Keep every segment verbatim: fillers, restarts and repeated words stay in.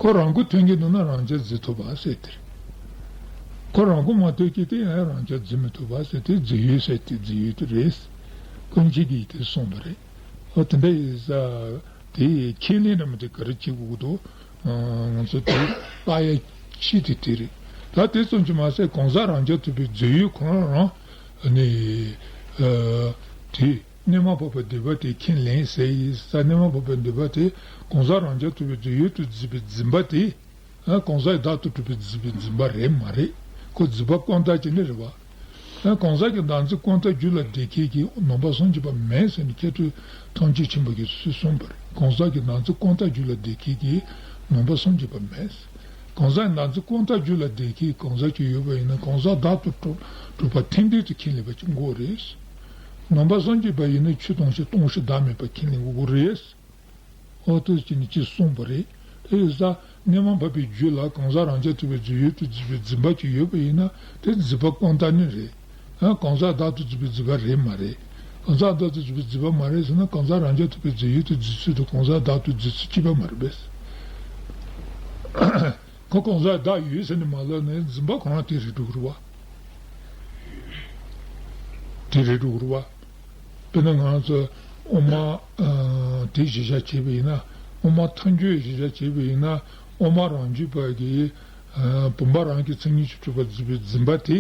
ཁོ་རང་མགོ་ཐོན་གྱི་འདུག་ན་རང་རྐྱ་རྫི་ཐུབ་པ་ཟེར་དེ་རེད། ཁོ་རང་མགོ་མ་ཐོན་གྱི་དེ་ཡང་རང་རྐྱ་རྫི་མི་ཐུབ་པ་ཟེར་དེ་རྫི་ཡུལ་ཟེར་དེ་རྫི་ཡུལ་དེ་རེད། ཀུན་མཁྱེན་གྱིས་དེ་གསུངས་པ་རེད། ཨོ་དེ་འདྲ་ཡིན་ཙང་དེ་ཁས་ལེན་ར་མི་དེ་ག་རེ་བྱེད་དགོས་ཀྱི་འདུག་ང་ཚོ་དེ་ལྟ་ཡ་ཅི་དེ་དེ་རེད། ད་དེ་ཙམ་གྱིས་མ་ཟད་གང་ཟག་རང་རྐྱ་ཐུབ་པའི་རྫི་ཡུལ་ཁོ་རང་ནི་དེ། གནས་མ་བབ་པའི་སྡིག་པ་དེ་ཁས་ལེན་ཟེར་ཡིན་ས། གནས་མ་བབ་པའི་སྡིག་པ་དེ་གང་ཟག་རང་རྐྱ་ཐུབ་པའི་རྫི་ཡུལ་དུ་བརྩིས་པའི་འཛིན་པ་དེ། ཨ་གང་ཟག་བདག་ཏུ་གྲུབ་པའི་བརྩིས་པའི་འཛིན་པ་རེད་མ་རེད། ཁོ་རྫི་བ་ཀུན་བཏགས་ཅིག་ནི་རེད་བ། ཨ་གང་ཟག་གི་བདག་འཛིན་ཀུན་བཏགས་རྒྱུད་ལ་ལྡན་མཁན་གྱི་ནང་པ་སངས་རྒྱས་པ་མེད་ཟེར་ནས་མཁས་གྲུབ་ཐམས་ཅད་མཁྱེན་པ་གིས་སུས་གསུངས་པ་རེད། གང་ཟག་གི་བདག་འཛིན་ཀུན་བཏགས་རྒྱུད་ལ་ལྡན་མཁན་གྱི་ནང་པ་སངས་རྒྱས་པ་མེད། གང་ཟག་བདག་འཛིན་ཀུན་བཏགས་རྒྱུད་ལ་ལྡན་མཁན་གང་ཟག་ཅིག་ཡོད་པ་ཡིན་ན་གང་ཟག་བདག་ཏུ་གྲུབ་པ་ཐེར་འདོན་དུ་ཁས་ལེན་པ་ཅིག་དགོས་རེད། ནང་པ་སངས་རྒྱས་པ་ཡིན་ན་ཆོས་སྟོང་ཞིང་སྟོང་ཞིང་བདག་མེད་པ་ཁས་ལེན་དགོས་རེད། ཨོ་ཏོ་ཅི་ནི་ཅི་གསུངས་པ་རེད། དེ་ཡིན་ཙང་གནས་མ་བབ་པའི་རྒྱུད་ལ་གང་ཟག་རང་རྐྱ་ཐུབ་པའི་རྫི་ཡུལ་དུ་བརྩིས་པའི་འཛིན་པ་ཅིག་ཡོད་པ་ཡིན་ན་དེ་རྫི་བ་ཀུན་བཏགས་ནི་རེད། ཨ་གང་ཟག་བདག་ཏུ་བརྩིས་པའི་རྫི་བ་རེད་མ་རེད། གང་ཟག་བདག་ཏུ་བརྩིས་པའི་རྫི་བ་མ་རེད་ཟེར་ན་གང་ཟག་རང་རྐྱ་ཐུབ་པའི་རྫི་ཡུལ་དུ་བརྩི་ཚུལ་དང་གང་ཟག་བདག་ཏུ་བརྩི་ཚུལ་གཅིག་པ་མ་རེད་པས། ཁོ་གང་ཟག་བདག་ཡོད་ཟེར་ནས་མ་ལབ་ནས་འཛིན་པ་ཁོ་རང་དེ་རེད་འགྲོ་གི་རེད་བ། དེ་རེད་འགྲོ་གི་རེད་བ། དཔེར་ན་ང་ཚོ་དབུ་མ་དེ་གཞི་བཞག་བྱས་པ་ཡིན་ན། དབུ་མ་ཐལ་འགྱུར་གཞི་བཞག་བྱས་པ་ཡིན་ན་དབུ་མ་རང་རྒྱུད་པ་གིས་བུམ་པ་རང་གི་མཚན་ཉིད་ཀྱིས་གྲུབ་པར་བརྩིས་པའི་འཛིན་པ་དེ།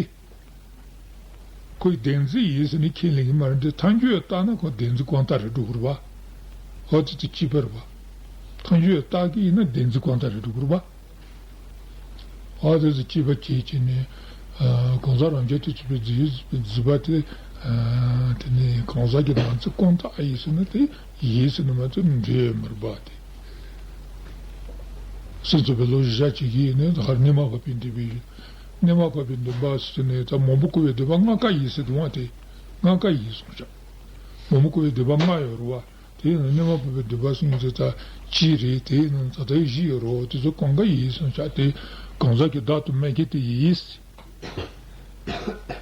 ཁོའི་བདེན་འཛིན་ཡིན་ཟེར་ནས་ཁས་ལེན་གྱི་མ་རེད་དེ་ཐལ་འགྱུར་བལྟས་ན་ཁོ་བདེན་འཛིན་ཀུན་བཏགས་རེད་འགྲོ་གི་རེད་བ། ཨོ་དེ་དེ་གཅིག་པ་རེད་བ། ཐལ་འགྱུར་བལྟས་ཀྱི་ཡིན་ན་བདེན་འཛིན་ཀུན་བཏགས་རེད་འགྲོ་གི་རེད་བ། ཨ་དེ་ཚོ་སྐྱེས་པ་བྱེད་ཀྱི་ནི། གང་ཟག་རང་རྐྱ་ཐུབ་པའི་རྫི་ཡུལ་རྫི་བ་དེ། དེ་ནི་གང་ཟག་གི་བདག་འཛིན་ཀུན་བཏགས་ཨ་ཡིན་ཟེར་ན་དེ་ཡིན་ཟེར་ནི་མ་ཚད་འབྲེལ་ཡོད་མ་རེད་པ་དེ། སེམས་ཙམ་པའི་བློ་གཞི་བཞག་བྱེད་ཀྱི་ཡིན་ནི་ད་ག་རེ་གནས་མ་བབ་པའི་འདུན་པའི་ཡུལ། གནས་མ་བབ་པའི་འདུན་པ་ཟེར་ནི་ད་མང་པོ་བསྐོར་བའི་འདུན་པ་ལྔ་ཀ་ཡིན་ཟེར་དུས་དེ་ལྔ་ཀ་ཡིན་གསུངས་ཤག་མང་པོ་བསྐོར་བའི་འདུན་པ་ལྔ་ཡོད་རེད་བ། དེ་ཡིན་ན་གནས་མ་བབ་པའི་འདུན་པ་ཟེར་མཁན་དེ་ད་གཅིག་རེད། དེ་ཡིན་ན་ད་ལྟ་བཞི་ཡོད་རེད། དེ་ཚོ་གང་ག་ཡིན་གསུངས་ཤག་དེ་གང་ཟག་གི་བདག་ཏུ་སྨྲ་མཁན་དེ་ཡིན།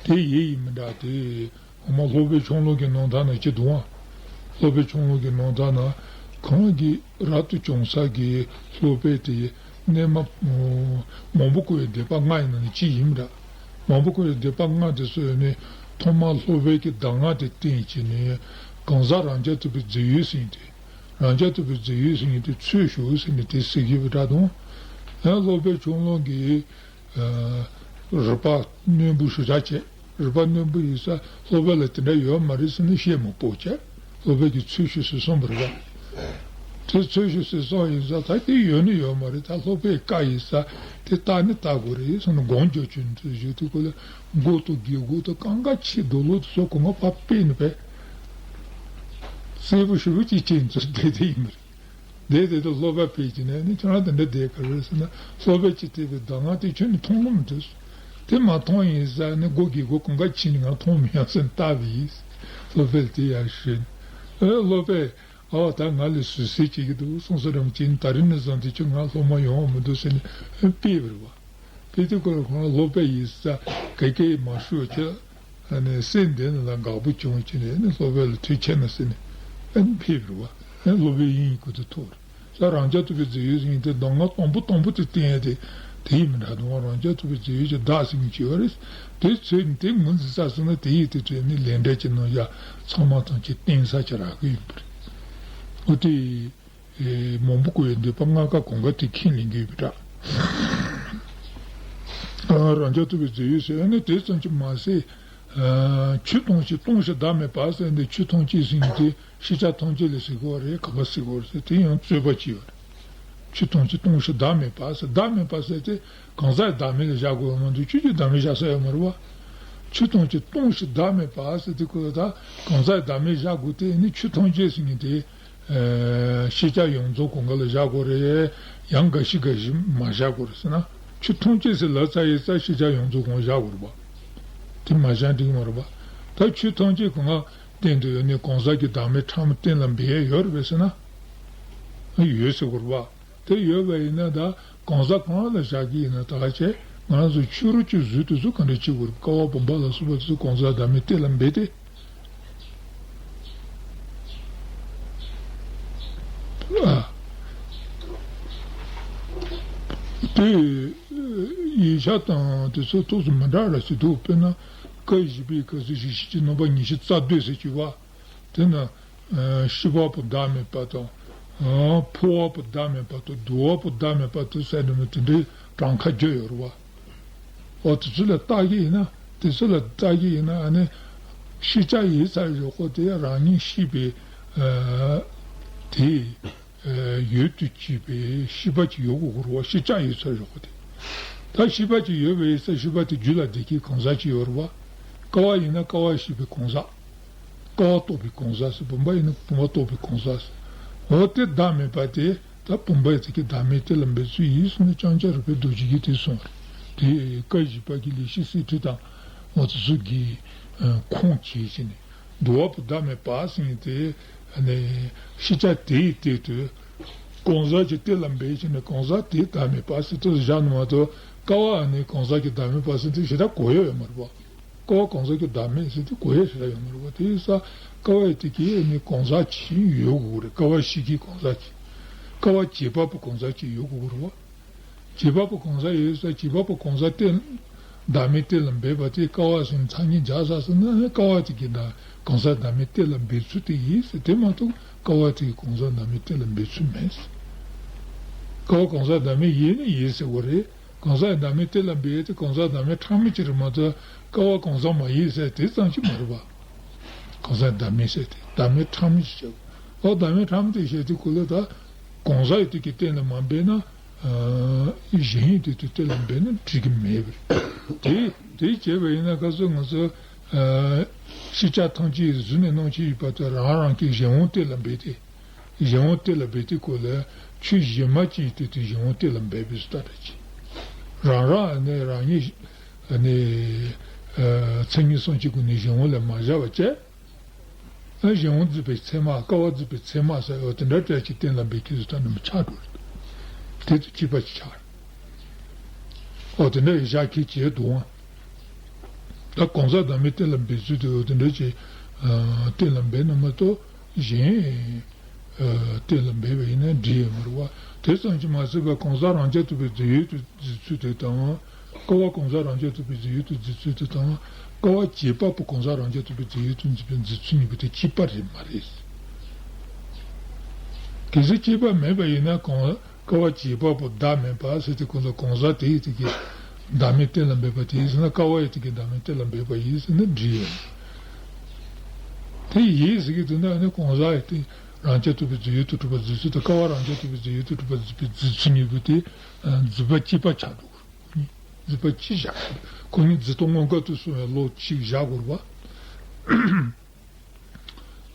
དེ་ཡིན་ཡིན་མི་འདྲ་དེ་ཧོ་མ་སློབ་དཔོན་ཆུང་ཀློང་གི་ནང་དག་ན་ཅི་འདུག་ཨ། སློབ་དཔོན་ཆུང་ཀློང་གི་ནང་དག་ན་གང་གི་རབ་ཏུ་བྱུང་ས་གི་སློབ་དཔོན་དེ་གནས་མ་མང་པོ་བསྐོར་བའི་འདུན་པ་ལྔ་ཡིན་ན་ནི་གཅིག་ཡིན་མི་འདྲ། མང་པོ་བསྐོར་བའི་འདུན་པ་ལྔ་དེ་ཚོ་ནི་ཐོག་མར་སློབ་དཔོན་གྱི་གདམས་ངག་དེ་བསྟེན་བྱས་ནས་གང་ཟག་རང་རྐྱ་ཐུབ་པའི་རྫི་ཡུལ་ཟེར་མཁན་དེ། རང་རྐྱ་ཐུབ་པའི་རྫི་ཡུལ་ཟེར་མཁན་དེ་འཚོལ་ཞོག་ཟེར་ནས་དེ་ཟེར་གྱི་ཡོད་པ་འདྲ་དང་། ཡང་སློབ་དཔོན་ཆུང་ཀློང་གིས་རིག་པ་རྣོན་པོ་ཞེ་དྲག་བྱས། རིག་པ་རྣོན་པོ་ཡིན་ཙང་སློབ་དཔོན་ལ་དེ་འདྲ་ཡོད་མ་རེད་ཟེར་ནས་བཤད་མ་སྤོ་བྱས། སློབ་དཔོན་གྱིས་འཚོལ་ཞོག་ཟེར་གསུངས་པ་རེད་པ། དེ་འཚོལ་ཞོག་ཟེར་གསུངས་ཡིན་ཙང་ད་དེ་ཡོད་ནི་ཡོད་མ་རེད། ད་སློབ་དཔོན་བཀའ་ཡིན་ཙང་དེ་ལྟ་ནི་ལྟ་དགོས་རེད་ཟེར་ནས་སྒོམ་རྒྱག་རྒྱུ་འདུག་ཞུ་དུས་ཁོ་ལ་མགོ་ཏོ་སྒལ་མགོ་ཏོ་གང་ག་ཕྱི་རྡོ་ལོ་དེ་ཚོ་གང་ག་ཕར་ཕུད་ནས་བས། གསལ་པོ་ཞེ་པོ་ཅིག་བྱས་ནས་བསྡད་དེ་ཡིན་པ་རེད། བསྡད་དེ་ད་སློབ་པ་ཕེབས་ཀྱི་ནས་ནི་ཁྱོད་རང་དེ་འདྲ་བསྡད་ག་རེ་ཟེར་ན་སློབ་པ་ཅིག་བལྟས་པའི་གདམས་ངག་དེ་ཁྱོད་ནི་མཐོང་གི་མི་འདུག་དེ་མ་མཐོང་ཡིན་ཟེར་ནས་སྒོ་སྒལ་མགོ་གང་ག་ཕྱིས་ནས་ང་མཐོང་མི་ཡོང་ཟེར་ནས་བལྟས་པ་ཡིན། སློབ་དཔོན་དེ་ཡང་ཞུས་ནས། ཨེ་སློབ་དཔོན། ཨོ་ད་ང་ལ་ཟུར་ཟ་བྱེད་ཀྱི་འདུག་གསུངས་ས་རང་བྱས་ནས་ད་རིང་ནས་བཟུང་སྟེ་ཁྱོད་ང་སློབ་མ་ཡོང་བ་མི་འདུག་ཟེར་ནས་ཕེབས་པ་རེད་པ། ཕེབས་དུས་ཁོ་ལ་ཁོང་སློབ་དཔོན་ཡིན་ས་ག་གེ་མ་ཞུ་བ་ཁྱོད། ཨ་ནི་སེམས་འདི་ནི་ལ་དགའ་པོ་བྱུང་བྱས་ནས་ནི་སློབ་དཔོན་ལ་ཐུགས་ཆེ་ན་ཟེར་ནས་ཨ་ནི་ཕེབས་པ་རེད་པ། ཨ་ནི་སློབ་དཔོན་དབྱིངས་ཀྱི་སྐུ་དེ་ཐོབ་རེད། ས་རང་རྐྱ་ཐུབ་པའི་རྫི་ཡུལ་ཟེར་མཁན་དེ་གདམས་ངག་དང་པོ་དང་པོ་དེ་བསྟན་ཡ་དེ་དེ་ཡིན་མི་འདྲ་འདུག་རང་རྐྱ་ཐུབ་པའི་རྫི་ཡུལ་གྱི་བདག་ཟེར་མཁན་ཅིག་ཡོད་རེད། དེ་ཚོས་དེ་ངོས་འཛིན་ས་སོང་ན་དེ་ཡིན་དེ་དྲན་ནས་ལས་འབྲས་ཀྱི་ནང་ཡ་ཚང་མ་ཐམས་ཅད་བསྟན་ས་ཅིག་རག་གི་ཡོད་པ་རེད། འོ་དེ་མང་པོ་བསྐོར་བའི་འདོད་པ་ལྔ་ཀ་གང་ག་དེ་ཁས་ལེན་གྱི་ཡོད་པ་འདྲ། རང་རྐྱ་ཐུབ་པའི་རྫི་ཡུལ་ཟེར་ནས་དེ་ཙམ་གྱིས་མ་ཟད། ཆོས་ཐམས་ཅད་སྟོང་ཞིང་བདག་མེད་པ་ཟེར་ནས་ཆོས་ཐམས་ཅད་ཟེར་མཁན་དེ། ཤེས་བྱ་ཐམས་ཅད་ལ་ཟེར་དགོས་པ་རེད། ག་པར་ཟེར་དགོས་རེད་ཟེར་དེ་ཡང་རྩོད་པ་ཅིག་ཡོད་རེད། ཆོས་ཐམས་ཅད་སྟོང་ཞིང་བདག་མེད་པ་ཟེར། བདག་མེད་པ་ཟེར་དེ་གང་ཟག་བདག་མེད་ལ་བཞག་དགོས་པ་མ་གཏོགས་ཆོས་ཀྱི་བདག་མེད་བཞག་ས་ཡོད་མ་རེད་པ། ཆོས་ཐམས་ཅད་སྟོང་ཞིང་བདག་མེད་པ་ཟེར་དེ་ཁོ་ད་གང་ཟག་བདག་མེད་བཞག་དགོས་དེ་ནི་ཆོས་ཐམས་ཅད་ཟེར་མཁན་དེ། ཤེས་བྱ་ཡོངས་རྫོགས་གང་ག་ལ་བཞག་དགོས་རེད། ཡང་འགའ་ཞིག་འགའ་ཞིག་མ་བཞག་དགོས་རེད་ཟེར་ན། ཆོས་ཐམས་ཅད་ཟེར་ལབ་ཚར་ཡིན་ཙང་ཤེས་བྱ་ཡོངས་རྫོགས་གང་བཞག་དགོས་རེད་པ། དེ་མ་བཞག་འགྲིག་མ་རེད་པ། ད་ཆོས་ཐམས་ཅད་གང་ག་གཏན་དུ་ཡོད་ནས་གང་ཟག་གི་བདག་མེད་ཕྲ་མོ་གཏན་ལ་འབེབས་ཡ་ཡོད་རེད་པས་ཟེར་ན། ཡོད་ཟེར་དགོས་རེད་པ། དེ་ཡོད་པ་ཡིན་ན་ད་གང་ཟག་གང་ལ་བཞག་གི་ཡིན་ན་ད་ག་བྱས་ང་རང་ཚོ་ཕྱི་རོལ་གྱི་གཟུགས་དེ་ཚོ་ག་འདྲ་བྱེད་དགོས་རེད། ཀ་བ་བུམ་པ་ལ་སོགས་པ་དེ་ཚོ་གང་ཟག་བདག་མེད་གཏན་ལ་འབེབས་ཏེ། ཨ། དེ་ཡིག་ཆ་དང་དེ་ཚོ་ཏོག་ཙམ་མི་འདྲ་ར་ཞིག་འདུག་དཔེར་ན་སྐབས་བཞི་པའི་སྐབས་སུ་བཞི་བཞི་བཅུ་རྣམ་པ་ཉི་ཤུ་རྩ་བདུན་ཟེར་གྱི་བ། དེ་ན་ཨ་ཤི་བ་པོ་བདག་མེད་པ་དང་། ཨ་འཕོ་བ་པོ་བདག་མེད་པ་དང་། བསྡུ་བ་པོ་བདག་མེད་པ་དང་ཟེར་ནས་མི་དེ་འདྲའི་གྲངས་ཀ་བརྒྱད་ཡོད་རེད་བ། འོ་དེ་ཚོ་ལ་བལྟ་གི་ཡིན་ན། དེ་ཚོ་ལ་བལྟ་གི་ཡིན་ན། ཨ་ནི་ཤེས་བྱ་ཡོད་ཚར་བཞག་གོ་དེ་རང་ཉིད་ཤེས་པའི་ཨ་དེ་ཨ་ཡུལ་དུ་སྐྱེས་པའི་ཤེས་པ་ཅིག་ཡོད་དགོས་རེད་བ། ཤེས་བྱ་ཡོད་ཚར་བཞག་གོ་དེ། ད་ཤེས་པ་ཅིག་ཡོད་པའི་ས་ཤེས་པ་དེ་རྒྱུད་ལ་བསྡད་མཁན་གང་ཟག་ཅིག་ཡོད་རེད་བ། ཀ་བ་ཡིན་ན་ཀ་བ་ཤེས་པའི་གང་ཟག་ཀ་བ་རྟོགས་པའི་གང་ཟག་ཟེར། བུམ་པ་ཡིན་ན་བུམ་པ་རྟོགས་པའི་གང་ཟག་ཟེར། འོ་དེ་བདག་མེད་པ་དེ། ད་བུམ་པ་ཡི་ཚིག་གི་བདག་མེད་གཏན་ལ་འབེབས་ཚུལ་ཡིན་ཟེར་ན། ལྕང་སྐྱ་རོལ་པའི་རྡོ་རྗེ་གིས་དེ་གསུངས་པ་རེད། དེ་ཀ་བཞི་པ་གི་ལེགས་བཤད་གསེར་ཁྲི་དང་། འོ་དེ་ཚོ་གི་ཁུངས་བྱས་བྱས་ནས། བསྡུ་བ་པོ་བདག་མེད་པ་ཟེར་མཁན་དེ་ནི་ཤེས་བྱ་དེའི་སྟེང་དུ་གང་ཟག་ཅིག་གཏན་ལ་འབེབས་བྱས་ནས། གང་ཟག་དེ་བདག་མེད་པ་ཟེར་དེ་བཞག་ནས་མ་གཏོགས། ཀ་བ་ནི་གང་ཟག་གི་བདག་མེད་པ་ཟེར་དེ་ཞེ་དྲག་གོ་ཡ་ཡོད་མ་རེད་པ། ཀ་བ་གང་ཟག་གི་བདག་མེད་ཟེར་དེ་གོ་ཡ་ཞེ་དྲག་ཡོད་མ་རེད་པ། དེ་ཡིན་ཙང་ཀ་བ་ཡི་དེ་གི་ནི་གང་ཟག་ཅིག་ཡོད་དགོས་རེད། ཀ་བ་ཤེས་མཁན་གང་ཟག་ཅིག་ཀ་བ་བྱེད་པ་པོ་གང་ཟག་ཅིག་ཡོད་དགོས་རེད་པ། བྱེད་པ་པོ་གང་ཟག་ཡོད་ཙང་། བྱེད་པ་པོ་གང་ཟག་གཏན། བདག་མེད་གཏན་ལ་འབེབས་པ་དེ་ཀ་བ་ཟེར་མཚན་ཉིད་སྦྱར་ས་ཟེར་ན། ཀ་བ་དེ་གི་བདག་གང་ཟག་བདག་མེད་གཏན་ལ་འབེབས་ཚུལ་དེ་ཡིན་ཟེར། དེ་མ་གཏོགས་ཀ་བ་དེ་གི་གང་ཟག་བདག་མེད་གཏན་ལ་འབེབས་ཚུལ་མེད་ཟེར། ཀ་བ་གང་ཟག་བདག་མེད་ཡིན་ནི་ཡིན་ཟེར་བ་རེད། གང་ཟག་བདག་མེད་གཏན་ལ་འབེབས་ཏེ་གང་ཟག་བདག་མེད་ཕྲ་མོ་ཅིག་རེད་མ་གཏོགས། ཀ་བ་གང་ཟག་མ་ཡིན་ཟེར་དེ་ཙམ་ཅིག་མ་རེད་པ། གང་ཟག་བདག་མེད་ཟེར་དེ་བདག་མེད་ཕྲ་མོ་ཅིག་བྱས། ཨོ་བདག་མེད་ཕྲ་མོ་དེ་བྱས་དེ་ཀོ་ལ་ད་གང་ཟག་ཡི་དེ་གི་གཏན་ལ་མ་འབེབས་ན། ཨ་གཞན་ཡི་དེ་དེ་གཏན་ལ་འབེབས་ན་འགྲིག་གི་མེད་པ་རེད། དེ་དེ་བྱས་པ་ཡིན་ན་ཁ་སང་ང་ཚོ་ཨ་ཤེས་བྱ་ཐམས་ཅད་གཟུགས་ནས་སྣང་མཆེད་ཡོད་པ་དེ་རང་རང་གི་གཞན་དབང་གཏན་ལ་འབེབས་ཏེ། གཞན་དབང་གཏན་ལ་འབེབས་དུས་སྐབས་ལ་ཆོས་གཞན་མ་ཅིག་ཡིན་དུས་དེ་གཞན་དབང་གཏན་ལ་འབེབས་པའི་སྲོལ་དེ་ཅིག་རང་རང་ནི་རང་ཉིད་ནི་ཨ་མཚན་ཉིད་སོ་སྐྱེའི་སྒོ་ནས་གཞན་དབང་ལ་མ་བཞག་པ་བྱས། ཨ་གཞན་དབང་འཛིན་པའི་ཚད་མ། ཀ་བ་འཛིན་པའི་ཚད་མ་ཟེར་བ་དེ་འདྲ་སྤྲད་ཅིག་གཏན་ལ་འབེབས་ཁུལ་དུ་ད་ནི་མི་ཆགས་འགྲོ་རེད། དེ་དུ་སྐྱེས་པ་ཅིག་ཆགས་རེད། ཨོ་དེ་འདྲ་ཡི་བཞག་ཁུལ་བྱས་འདུག་ཨང་། ད་གང་ཟག་བདག་མེད་གཏན་ལ་འབེབས་ཚུལ་དེ་འོ་དེ་འདྲ་ཅིག་ཨ་གཏན་ལ་འབེབས་ན་མ་གཏོགས། གཞན་ཨ་གཏན་ལ་འབེབས་པ་ཡིན་ན་འགྲིག་ཡོད་མ་རེད་པ། དེ་ཙམ་གྱིས་མ་ཟད་པར་གང་ཟག་རང་རྐྱ་ཐུབ་པའི་རྫས་ཡོད་དུ་འཛིན་ཚུལ་དེ་དང་། ཀ་བ་གང་ཟག་རང་རྐྱ་ཐུབ་པའི་རྫས་ཡོད་དུ་འཛིན་ཚུལ་དེ་དང་། ཀ་བ་བྱེད་པ་པོ་གང་ཟག་རང་རྐྱ་ཐུབ་པའི་རྫས་ཡོད་དུ་འཛིན་པའི་འཛིན་ཚུལ་གཉིས་པོ་དེ་གཅིག་པ་རེད་མ་རེད། གལ་སྲིད་གཅིག་པ་མེད་པ་ཡིན་ན་གང་། ཀ་བ་བྱེད་པ་པོ་བདག་མེད་པ་ཟེར་དུས་སྐབས་ལ་གང་ཟག་དེ་ཡི་དེ་གི་བདག་མེད་གཏན་ལ་འབེབས་པ་དེ་ཡིན་ཟེར་ན། ཀ་བ་ཡི་དེ་གི་བདག་མེད་གཏན་ལ་འབེབས་པ་ཡིན་ཟེར་ན་འགྲིག་ཡོད། དེ་ཡིན་ཟེར་གི་འདུག་ན་ནི་གང་ཟག་ཡི་དེ་རང་རྐྱ་ཐུབ་པའི་རྫས་ཡོད་དུ་གྲུབ་པ་འཛིན་ཚུལ་དང་། ཀ་བ་རང་རྐྱ་ཐུབ་པའི་རྫས་ཡོད་དུ་གྲུབ་པ་འཛིན་པའི་འཛིན་ཚུལ་གཉིས་པོ་དེ་འཛིན་པ་གཅིག་པ་ཆགས་འགྲོ་གི་རེད། འཛིན་པ་གཅིག་བཞག་གི་རེད། ཁོ་གཉིས་འཛིན་སྟངས་མངོན་དགར་དུ་སོང་བའི་བློ་གཅིག་བཞག་དགོས་རེད་པ།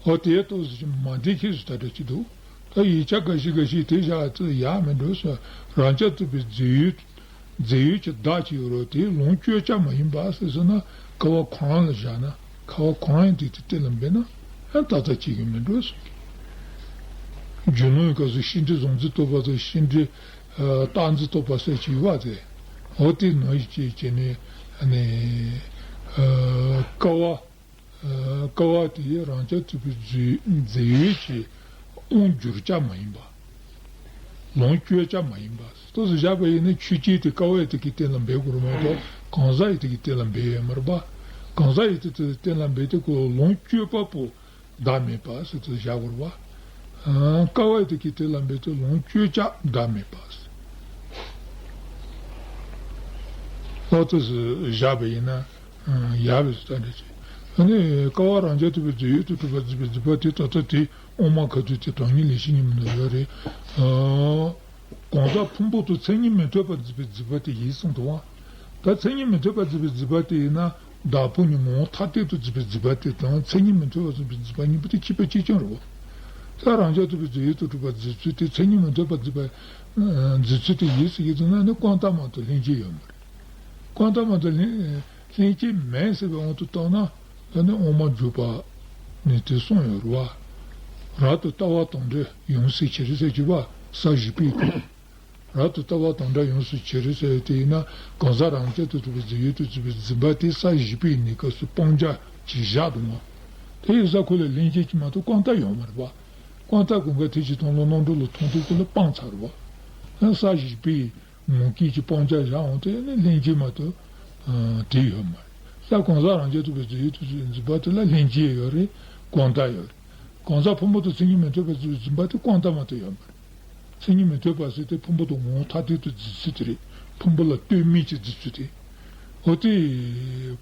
འོ་དེའི་ཐོག་སུ་ཅིག་མ་འགྲིག་ཁུལ་སུ་ད་ལྟ་ཅིག་འདུག་ད་ཡིག་ཆ་འགའ་ཞིག་འགའ་ཞིག་དེ་བཞག་ཚེ་ཡག་མི་འགྲོ་ཟེར། རང་རྐྱ་ཐུབ་པའི་རྫས་ཡོད། རྫས་ཡོད་ཀྱི་བདག་ཅིག་ཡོད་རེད། དེ་ལོངས་སྤྱོད་བྱ་མ་ཡིན་པ་ཟེར་ཟེར་ན། ཀ་བ་ཁོ་རང་ལ་བཞག་ན། ཀ་བ་ཁོ་རང་ཡང་དེ་དེ་གཏན་ལ་འབེབས་ན་ཡང་ཏག་ཏག་ཅིག་གི་མི་འགྲོ་ཟེར། རྒྱུ་ནོར་གྱི་སྐབས་སུ་ཤིང་འབྲས་གཟུགས་འཛིན་རྟོག་པ་དང་། ཤིང་འབྲས་ཨ་རྟག་འཛིན་རྟོག་པ་ཟེར་གྱི་ཡོད་པ་དེ། འོ་དེ་ནང་བཞིན་བྱས་བྱས་ནས་ནི་ཨ་ཀ་བ། ཀ་བ་དེ་རང་རྐྱ་ཐུབ་པའི་རྫས་རྫས་ཡོད་ཀྱི་དབང་བསྒྱུར་བྱ་མ་ཡིན་པ། ལོངས་སྤྱོད་བྱ་མ་ཡིན་པ། ཏོག་ཙམ་བཞག་པ་ཡིན་ན་ཆོས་ཅན་དེ་ཀ་བ་ཡི་དེ་གི་སྟེང་ལ་འབེབས་དགོས་རེད་མ་གཏོགས། གང་ཟག་ཡི་དེ་གི་སྟེང་ལ་འབེབས་ཡོད་མ་རེད་པ། གང་ཟག་ཡི་དེ་དེ་སྟེང་ལ་འབེབས་དུས་ཀོ་ལོངས་སྤྱོད་པ་པོ་བདག་མེད་པ་ཟེར་དེ་བཞག་དགོས་རེད་པ། ཀ་བ་ཡི་དེ་གི་སྟེང་ལ་འབེབས་དུས་ལོངས་སྤྱོད་བྱ་བདག་མེད་པ་ཟེར། ཨོ་ཏོ་ཟེར་བཞག་པ་ཡིན་ན་ཡག་པའི་ས་འདྲ་ཅིག་ཨ་ནི་ཀ་བ་རང་རྐྱ་ཐུབ་པའི་རྫས་ཡོད་དུ་གྲུབ་པ་འཛིན་པའི་འཛིན་པ་དེ་ད་ལྟ་དེ་དབུ་མ་ཁ་ཐུག་དེ་དྲང་ངེས་ལེགས་བཤད་ཉིན་མོ་ན་ཡོད་རེད། གང་ཟག་ཕུང་པོ་དང་མཚན་ཉིད་མི་མཐུན་པར་འཛིན་པའི་འཛིན་པ་དེ་ཡིན་གསུངས་འདུག་པ། ད་མཚན་ཉིད་མི་མཐུན་པར་འཛིན་པའི་འཛིན་པ་དེ་ཡིན་ན་བདག་ཕུང་གཉིས་མ་འོངས་ཐ་དད་དུ་འཛིན་པའི་འཛིན་པ་དེ་དང་། མཚན་ཉིད་མི་མཐུན་པར་འཛིན་པའི་འཛིན་པ་གཉིས་པོ་དེ་གཅིག་པ་གཅིག་རྐྱང་རེད་པ། ད་རང་རྐྱ་ཐུབ་པའི་རྫས་ཡོད་དུ་གྲུབ་པ་འཛིན་ཚུལ་དེ་མཚན་ཉིད་མི་མཐུན་པར་འཛིན་པ་འཛིན་ཚུལ་དེ་ཡིན་ཟེར་གྱི་འདུག་ན་ནི་ཀུན་བརྟགས་མ་གཏོགས་ལྷན་སྐྱེས་ཡོད་མ་རེད། ཀུན་བརྟགས་མ་གཏོགས་ལྷན་ལྷན་སྐྱེས་མེད་ཟེར་བའི་དབང་དུ་བཏང་ན། ད་ནི་དབུ་མ་འཇུག་པ་ནས་དེ་གསུངས་ཡོད་རེད་པ། རབ་ཏུ་ལྟ་བ་དང་འདྲ་ཡོངས་སུ་གྱུར་ཟེར་གྱི་བ། ས་བཞི་པའི་སྐབས། རབ་ཏུ་ལྟ་བ་དང་འདྲ་ཡོངས་སུ་གྱུར་ཟེར་དེ་ཡིན་ན། གང་ཟག་རང་རྐྱ་ཐུབ་པའི་རྫས་ཡོད་དུ་གྲུབ་པའི་འཛིན་པ་དེ་ས་བཞི་པའི་གནས་སྐབས་སུ་སྤང་བྱ་ཅིག་བཞག་འདུག་མ། དེ་ཡིན་ཙང་ཁོ་ལ་ལྷན་སྐྱེས་ཀྱི་མ་གཏོགས་ཀུན་བརྟགས་ཡོད་མ་རེད་པ། ཀུན་བརྟགས་ཀུན་དགའ་ཐེག་ཆེན་དང་ལོ་རྣམ་གྲོལ་ལ་མཐོང་ཐོས་ཀྱི་ལ་སྤངས་ཚར་རེད་པ། ས་བཞི་པའི་ ངོ་སྐལ་གྱི་སྤང་བྱ་བཞག་འོང་དེ་ནི་ལྷན་སྐྱེས་མ་གཏོགས་དེ་ཡོད་མ་རེད། ས་གང་ཟག་རང་རྐྱ་ཐུབ་པའི་རྫས་ཡོད་དུ་འཛིན་པ་དེ་ལ་ལྷན་སྐྱེས་ཡོད་རེད། གང་དག་ཡོད་རེད། གང་ཟག་ཕུང་པོ་དང་མཚན་ཉིད་མི་མཐུན་པའི་རྫས་འཛིན་པ་དེ་གང་ལྟར་མ་གཏོགས་ཡོད་མ་རེད། མཚན་ཉིད་མི་མཐུན་པ་ཟེར་དེ་ཕུང་པོ་དང་ངོ་བོ་ཐ་དད་དུ་རྫས་ཚུལ་དེ་རེད། ཕུང་པོ་ལ་ལྟོས་མེད་ཀྱི་རྫས་ཚུལ་དེ། འོ་དེ་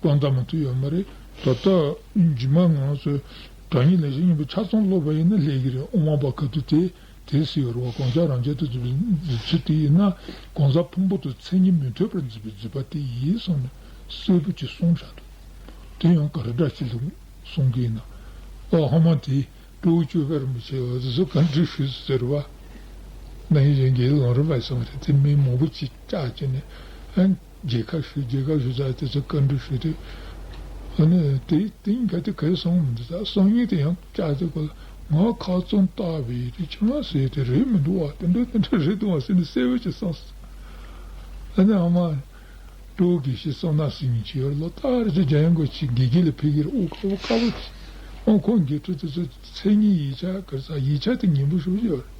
གང་ལྟར་མ་གཏོགས་ཡོད་མ་རེད། ད་ལྟ་རྗེས་མ་ང་ཚོས་དྲང་ངེས་ལེགས་བཤད་སྙིང་པོ་ཆ་ཚང་ཀློག་པ་ཡིན་ན་ལེགས་ཀྱི་རེད། དབུ་མ་པ་ཁ་ཐུག་དེ་དེ་ཟེར་ཡོད་རེད་བ། གང་ཟག་རང་རྐྱ་ཐུབ་པའི་རྫས་ཚུལ་དེ་ཡིན་ན་གང་ཟག་ཕུང་པོ་དང་མཚན་ཉིད་མི་མཐུན་པར་འཛིན་པའི་རྫས་པ་དེ་ཡིན་གསུངས་ནས་གསལ་པོ་ཅིག་གསུངས་བཞག་འདུག་དེ་ཡང་ག་རེ་འདྲ་ཞིག་ལ་གསུང་གི་ཡིན་ན། ཨ་ཧ་མ་དེ། སྤྲེའུ་སྐྱོབ་པ་རིན་པོ་ཆེ་འོ་དེ་ཚོ་བཀའ་འདྲི་ཞུས་ཟེར་བ། ནང་བཞིན་གྱི་ལམ་རིམ་པ་སོང་རེད། དེ་མི་མང་པོ་ཅིག་བཅར་བྱས་ནས་ཨ་མཇལ་ཁ་ཞུས། མཇལ་ཁ་ཞུས་ཚར་དེ་ཚོ་བཀའ་འདྲི་ཞུས་དུས། ཨ་ནི་དེ་དེ་གཉིས་ཀ་དེ་གས་སོང་མི་འདུག་ད་སང་ཉིན་དེ་ཡང་བཅར་དུས་ཁོ་ལ་ང་ཁ་བཙུམ་བཏགས་པའི་དེ་ཁྱེད་རང་ཟེར་དེ་རེད་མི་འདུག་བ། དེ་འདྲ་དེ་འདྲ་རེད་འདུག་བ་ཟེར་ནས་གསལ་པོ་ཅིག་གསུངས་སོང་། ཨ་ནི་ཨ་མ། སྤྲེའུ་དགེ་བཤེས་བསོད་ནམས་ཟེར་མཁན་ཅིག་ཡོད་རེད། ལོ་ལྟར་ཅིག་རྒྱ་ཡན་གོ་ཆེ་དགེ་རྒན་ལ་ཕེབས་ཀྱི་རེད། དབུ་དཀར་པོ་དཀར་པོ་ཅིག་ཨོ་ཁོང་དགེ་ཕྲུག་དེ་ཚོ་མཚན་ཉིད་ཡིག་ཆ་ག་རེ་ཟ་ཡིག་ཆ་དེ་སྙན་པོ་ཞེ་པོ་ཅིག་ཡོད་རེད།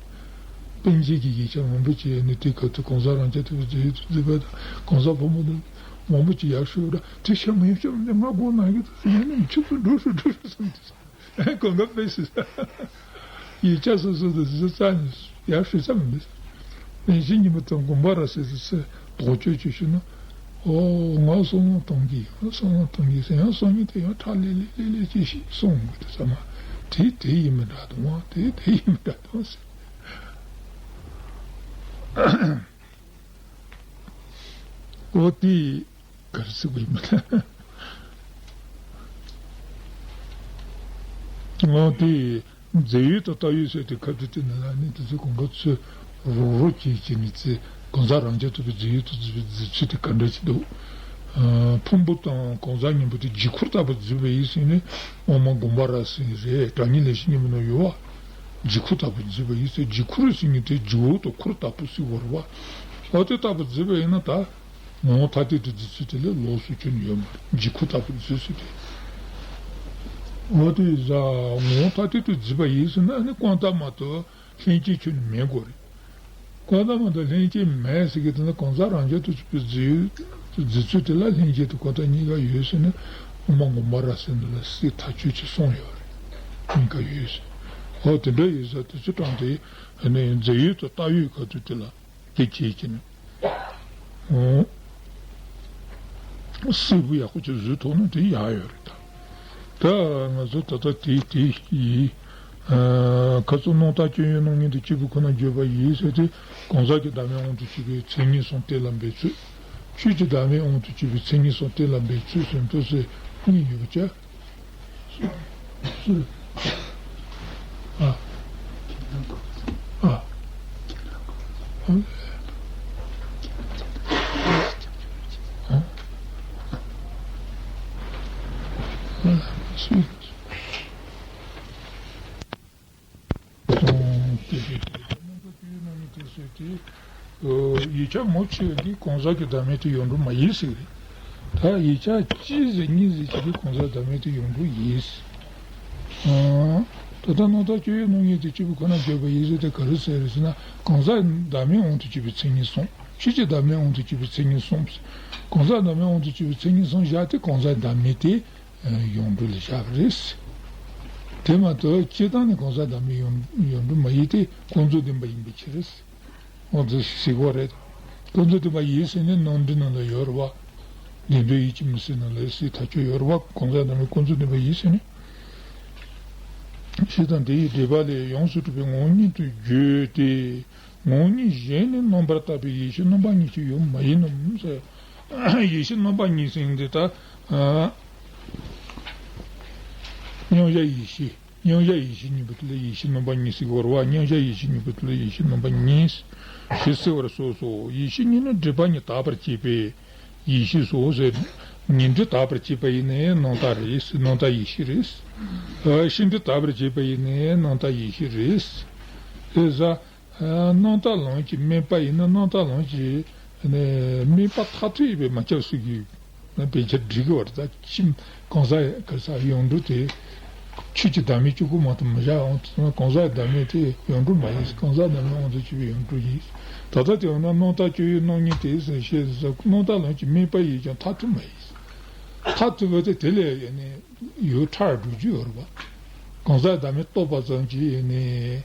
པཎ་ཆེན་གྱི་ཡིག་ཆ་མང་པོ་ཅིག་ཡོད་ནི་དེ་ག་ཚོད་གང་ཟག་རང་རྐྱ་ཐུབ་པའི་རྫས་ཡོད་དུ་འཛིན་པ་དང་གང་ཟག་ཕུང་པོ་དང་མང་པོ་ཅིག་ཡར་ཞུས་པ་འདྲ། དེ་ཤ་མི་ཤ་མི་ང་སྒོ་ནང་གི་དུ་ཟིན་ཡང་ནི་ཁྱོད་ཚོ་འགྲོ་ཤོག་འགྲོ་ཤོག་བསམ་དུ་སོང་། གང་ག་དཔེ་སྲིད། ཡིག་ཆ་སོ་སོ་དང་སོ་སོ་རྩ་ནས་ཡར་ཞུ་ས་མི་འདུག་པཎ་ཆེན་སྙིང་པོ་དང་དགོངས་པ་རབ་གསལ་དུ་སོ་སོས་དོགས་གཅོད་བྱེད་ཤེས་ན། ཨོ་ང་བསམ་བློ་གཏོང་གི་ཡིན། བསམ་བློ་གཏོང་གི་ཡིན་ཟེར་ཡང་སང་ཉིན་དེ་ཡང་ཁྲ་ལེ་ལེ་ལེ་ལེ་ཅིག་ཞིག་གསུང་དགོས་དུས་ཙམ་མ་དེ་དེ་ཡིན་མི་འདྲ་འདུག་ཨང་། དེ་དེ་ཡིན་མི་འདྲ་འདུག་ཟེར། ཨོ་དེ། ག་རེ་ཟེར་དགོས་ཡིན་མིན། འོ་དེ་རྫས་ཡོད་དང་བཏགས་ཡོད་ཟེར་དེ་ཁ་ཐུག་དེ་ནི་ཨ་ནི་དེ་ཚོ་གང་ག་ཚོད་རོགས་རོགས་བྱེད་བྱེད་ནི་ཚེ་གང་ཟག་རང་རྐྱ་ཐུབ་པའི་རྫས་ཡོད་དུ་འཛིན་པའི་རྫས་ཚུལ་དེ་ག་འདྲ་ཅིག་འདུག་ཕུང་པོ་དང་གང་ཟག་གཉིས་པོ་དེ་འཇིགས་ཁུར་ལྟ་བུ་འཛིན་པ་ཡིན་ཟེར་ནས་དབུ་མ་དགོངས་པ་རབ་གསལ་རེད། དྲང་ངེས་ལེགས་བཤད་སྙིང་པོ་ནང་ཡོད་བ། འཇིགས་ཁུར་ལྟ་བུ་འཛིན་པ་ཡིན་ཟེར། འཇིགས་ཁུར་ཟེར་ནི་དེ་འཇིགས་འོག་ཏུ་ཁུར་ལྟ་བུ་ཟེར་བ་རེད་བ། འོ་དེ་ལྟ་བུ་འཛིན་པ་ཡིན་ན་ད། ངོ་བོ་ཐ་དད་དུ་རྫས་ཚུལ་དེ་ལས་ལོགས་སུ་ཁྱོན་ནས་ཡོད་མ་རེད། འཇིགས་ཁུར་ལྟ་བུ་རྫས་ཚུལ་དེ། འོ་དེ་ཡིན་ཙང་ངོ་བོ་ཐ་དད་དུ་རྫས་པ་ཡིན་ཟེར་ན་ཨ་ནི་གང་ལྟར་མ་གཏོགས་ལྷན་སྐྱེས་ཁྱོན་ནས་མེད་དགོས་རེད། གང་ལྟར་མ་གཏོགས་ལྷན་སྐྱེས་མེད་ཟེར་གི་དེ་ན་གང་ཟག་རང་རྐྱ་ཐུབ་པའི་རྫས་ཡོད་རྫས་ཚུལ་དེ་ལ་ལྷན་སྐྱེས་དང་གང་ལྟར་གཉིས་ཀ་ཡོད་ཟེར་ན་དབུ་མ་དགོངས་པ་རབ་གསལ་ནང་ལ་སྲིད་ཐག་ཆོད་ཅིག་གསུངས་ཡོད་རེད། གཉིས་ཀ་ཡོད་ཟེར། འོ་དེ་འདྲ་ཡིན་ཙང་དེ་ཚོ་དྲངས་ཏེ་ཨ་ནི་རྫས་ཡོད་དང་བཏགས་ཡོད་ག་དུས་དེ་ལ། དེ་བྱས་ཀྱི་ནི། ཨོ། གསལ་པོ་ཡག་པོ་ཅིག་བཟོས་ཐུབ་ན་དེ་ཡག་ཡོད་རེད་ད། ད་ང་ཚོ་ད་ལྟ་དེ་དེ་ཡིན། ཨ་ཁ་ཚུར་རྣམ་དག་སྤྱོད་ཡུལ་རྣམ་ངེས་དང་གཅིག་པུ་ཁོ་ན་བརྗོད་པ་ཡིན་ཟེར་ཏེ་གང་ཟག་གི་བདག་མེད་དབང་དུ་བྱས་པའི་མཚན་ཉིད་གསུམ་གཏན་ལ་འབེབས་ཚུལ། ཆོས་ཀྱི་བདག་མེད་དབང་དུ་བྱས་པའི་མཚན་ཉིད་གསུམ་གཏན་ལ་འབེབས་ཚུལ་ཟེར་འདུག་ཟེར་གཉིས་ཡོད་པ་བྱས། སུ། སུ། ཨ། ཨ། ཨ། ཨ། སུ། ཡིག་ཆ་མང་ཆེ་བ་འདི་གང་ཟག་གི་བདག་མེད་དུ་ཡོང་འགྲོ་མ་ཡིན་ཟེར་གི་རེད། ད་ཡིག་ཆ་གཅིག་ཟེར་གཉིས་ཟེར་གྱི་འདི་གང་ཟག་བདག་མེད་དུ་ཡོང་འགྲོ་ཡིན། ད་ལྟ་རྣམ་དག་སྤྱོད་ཡུལ་རྣམ་ངེས་དེ་གཅིག་པུ་ཁོ་ན་བརྗོད་པ་ཡིན་ཟེར་ཏེ་ག་རེ་ཟེར་རེད་ཟེར་ན་གང་ཟག་བདག་མེད་དབང་དུ་བྱས་པའི་མཚན་ཉིད་གསུམ། ཆོས་ཀྱི་བདག་མེད་དབང་དུ་བྱས་པའི་མཚན་ཉིད་གསུམ། གང་ཟག་བདག་མེད་དབང་དུ་བྱས་པའི་མཚན་ཉིད་གསུམ་བཞག་སྟེ་གང་ཟག་བདག་མེད་དེ། ཡོངས་གྲུབ་ལ་བཞག་པ་རེད། དེ་མ་གཏོགས་སྤྱིར་བཏང་ནས་གང་ཟག་བདག་མེད་ཡོངས་ཡོངས་གྲུབ་མ་ཡིན་ཏེ་ཀུན་རྫོབ་བདེན་པ་ཡིན་པའི་ཕྱིར། འོ་འདི་ཟེར་གྱི་རེད། ཀུན་རྫོབ་བདེན་པ་ཡིན་ཟེར་ནས་ནང་འདྲེན་ནང་ལ་ཡོད་རེད་བ། བདེན་དོན་ཡིད་ཀྱིས་མི་གཟིགས་ནང་ལ་ཟེར་ཐག་ཆོད་ཡོད་རེད་བ། གང་ཟག་བདག་མེད་ཀུན་རྫོབ་བདེན་པ་ཡིན་ཟེར་ནས། ཞེས་དང་དེ་ཡི་འགྲེལ་པ་ལས་ཡོངས་སུ་གྲུབ་པའི་ངོ་བོ་ཉིད་དུ་བརྗོད་དེ། ངོ་བོ་ཉིད་གཞན་ནི་རྣམ་པར་དག་པའི་ཡེ་ཤེས་རྣམ་པ་གཉིས་ཀྱི་ཡུལ་མ་ཡིན་ནམ་ཟེར། ཡེ་ཤེས་རྣམ་པ་གཉིས་ཟེར་འདི་ལྟར། མཉམ་གཞག་ཡེ་ཤེས། མཉམ་གཞག་ཡེ་ཤེས་གཉིས་པོ་དེ་ལ་ཡེ་ཤེས་རྣམ་པ་གཉིས་ཟེར་གྱི་ཡོད་རེད་བ། མཉམ་གཞག་ཡེ་ཤེས་གཉིས་པོ་དེ་ལ་ཡེ་ཤེས་རྣམ་པ་གཉིས་ཞེས་གསལ་བར་གསུངས་སོ། ཡེ་ཤེས་གཉིས་ནི་སྒྲིབ་པ་གཉིས་དག་པར་བྱེད་པའི་ཡེ་ཤེས་སོ་ཟེར། ཉོན་སྒྲིབ་དག་པར་བྱེད་པ་ཡིན་ནའི་རྣམ་དག་རེད། རྣམ་དག་ཡེ་ཤེས་རེད། ཨ་ཤེས་སྒྲིབ་དག་པར་བྱེད་པ་ཡིན་ནའི་རྣམ་དག་ཡེ་ཤེས་རེད། དེ་ཟ། རྣམ་དག་ལམ་གྱི་དམིགས་པ་ཡིན་ན་རྣམ་དག་ལམ་གྱི་དམིགས་པ་མཐར་ཐུག་ཡིན་པས་མ་ཁྱབ་ཟེར་གྱི་ཡོད། དཔེ་ཆ་འགྲིག་གི་བར་ད་ཁྱིམ་གང་ཟག་ག་ས་ཡོངས་གྲུབ་དེ་ ཆོས་ཀྱི་བདག་མེད་གཅིག་པུ་མ་གཏོགས་མི་བཞག་འོང་དུ་སོང་ན། གང་ཟག་གི་བདག་མེད་དེ་ཡོངས་གྲུབ་མ་ཡིན། གང་ཟག་བདག་མེད་དབང་དུ་བྱས་པའི་ཡོངས་གྲུབ་ཡིན། ད་ལྟ་དེ་འོ་ན་སྣང་བཏགས་སྤྱོད་ཡུལ་རྣམ་གཉིས་ཏེ་ཟེར་བཤད་ཟེར། སྣང་བཏགས་ལམ་གྱི་དམིགས་པ་ཡིས་ཀྱང་མཐར་ཐུག་མ་ཡིན། མཐར་ཐུག་པ་དེ་དེ་ལས་ཡོད་ནས་ཡོད་ཕྲ་བ་སྒྲུབ་རྒྱུ་ཡོད་རེད་པ། གང་ཟག་བདག་མེད་རྟོགས་པ་ཙམ་གྱིས་ནི།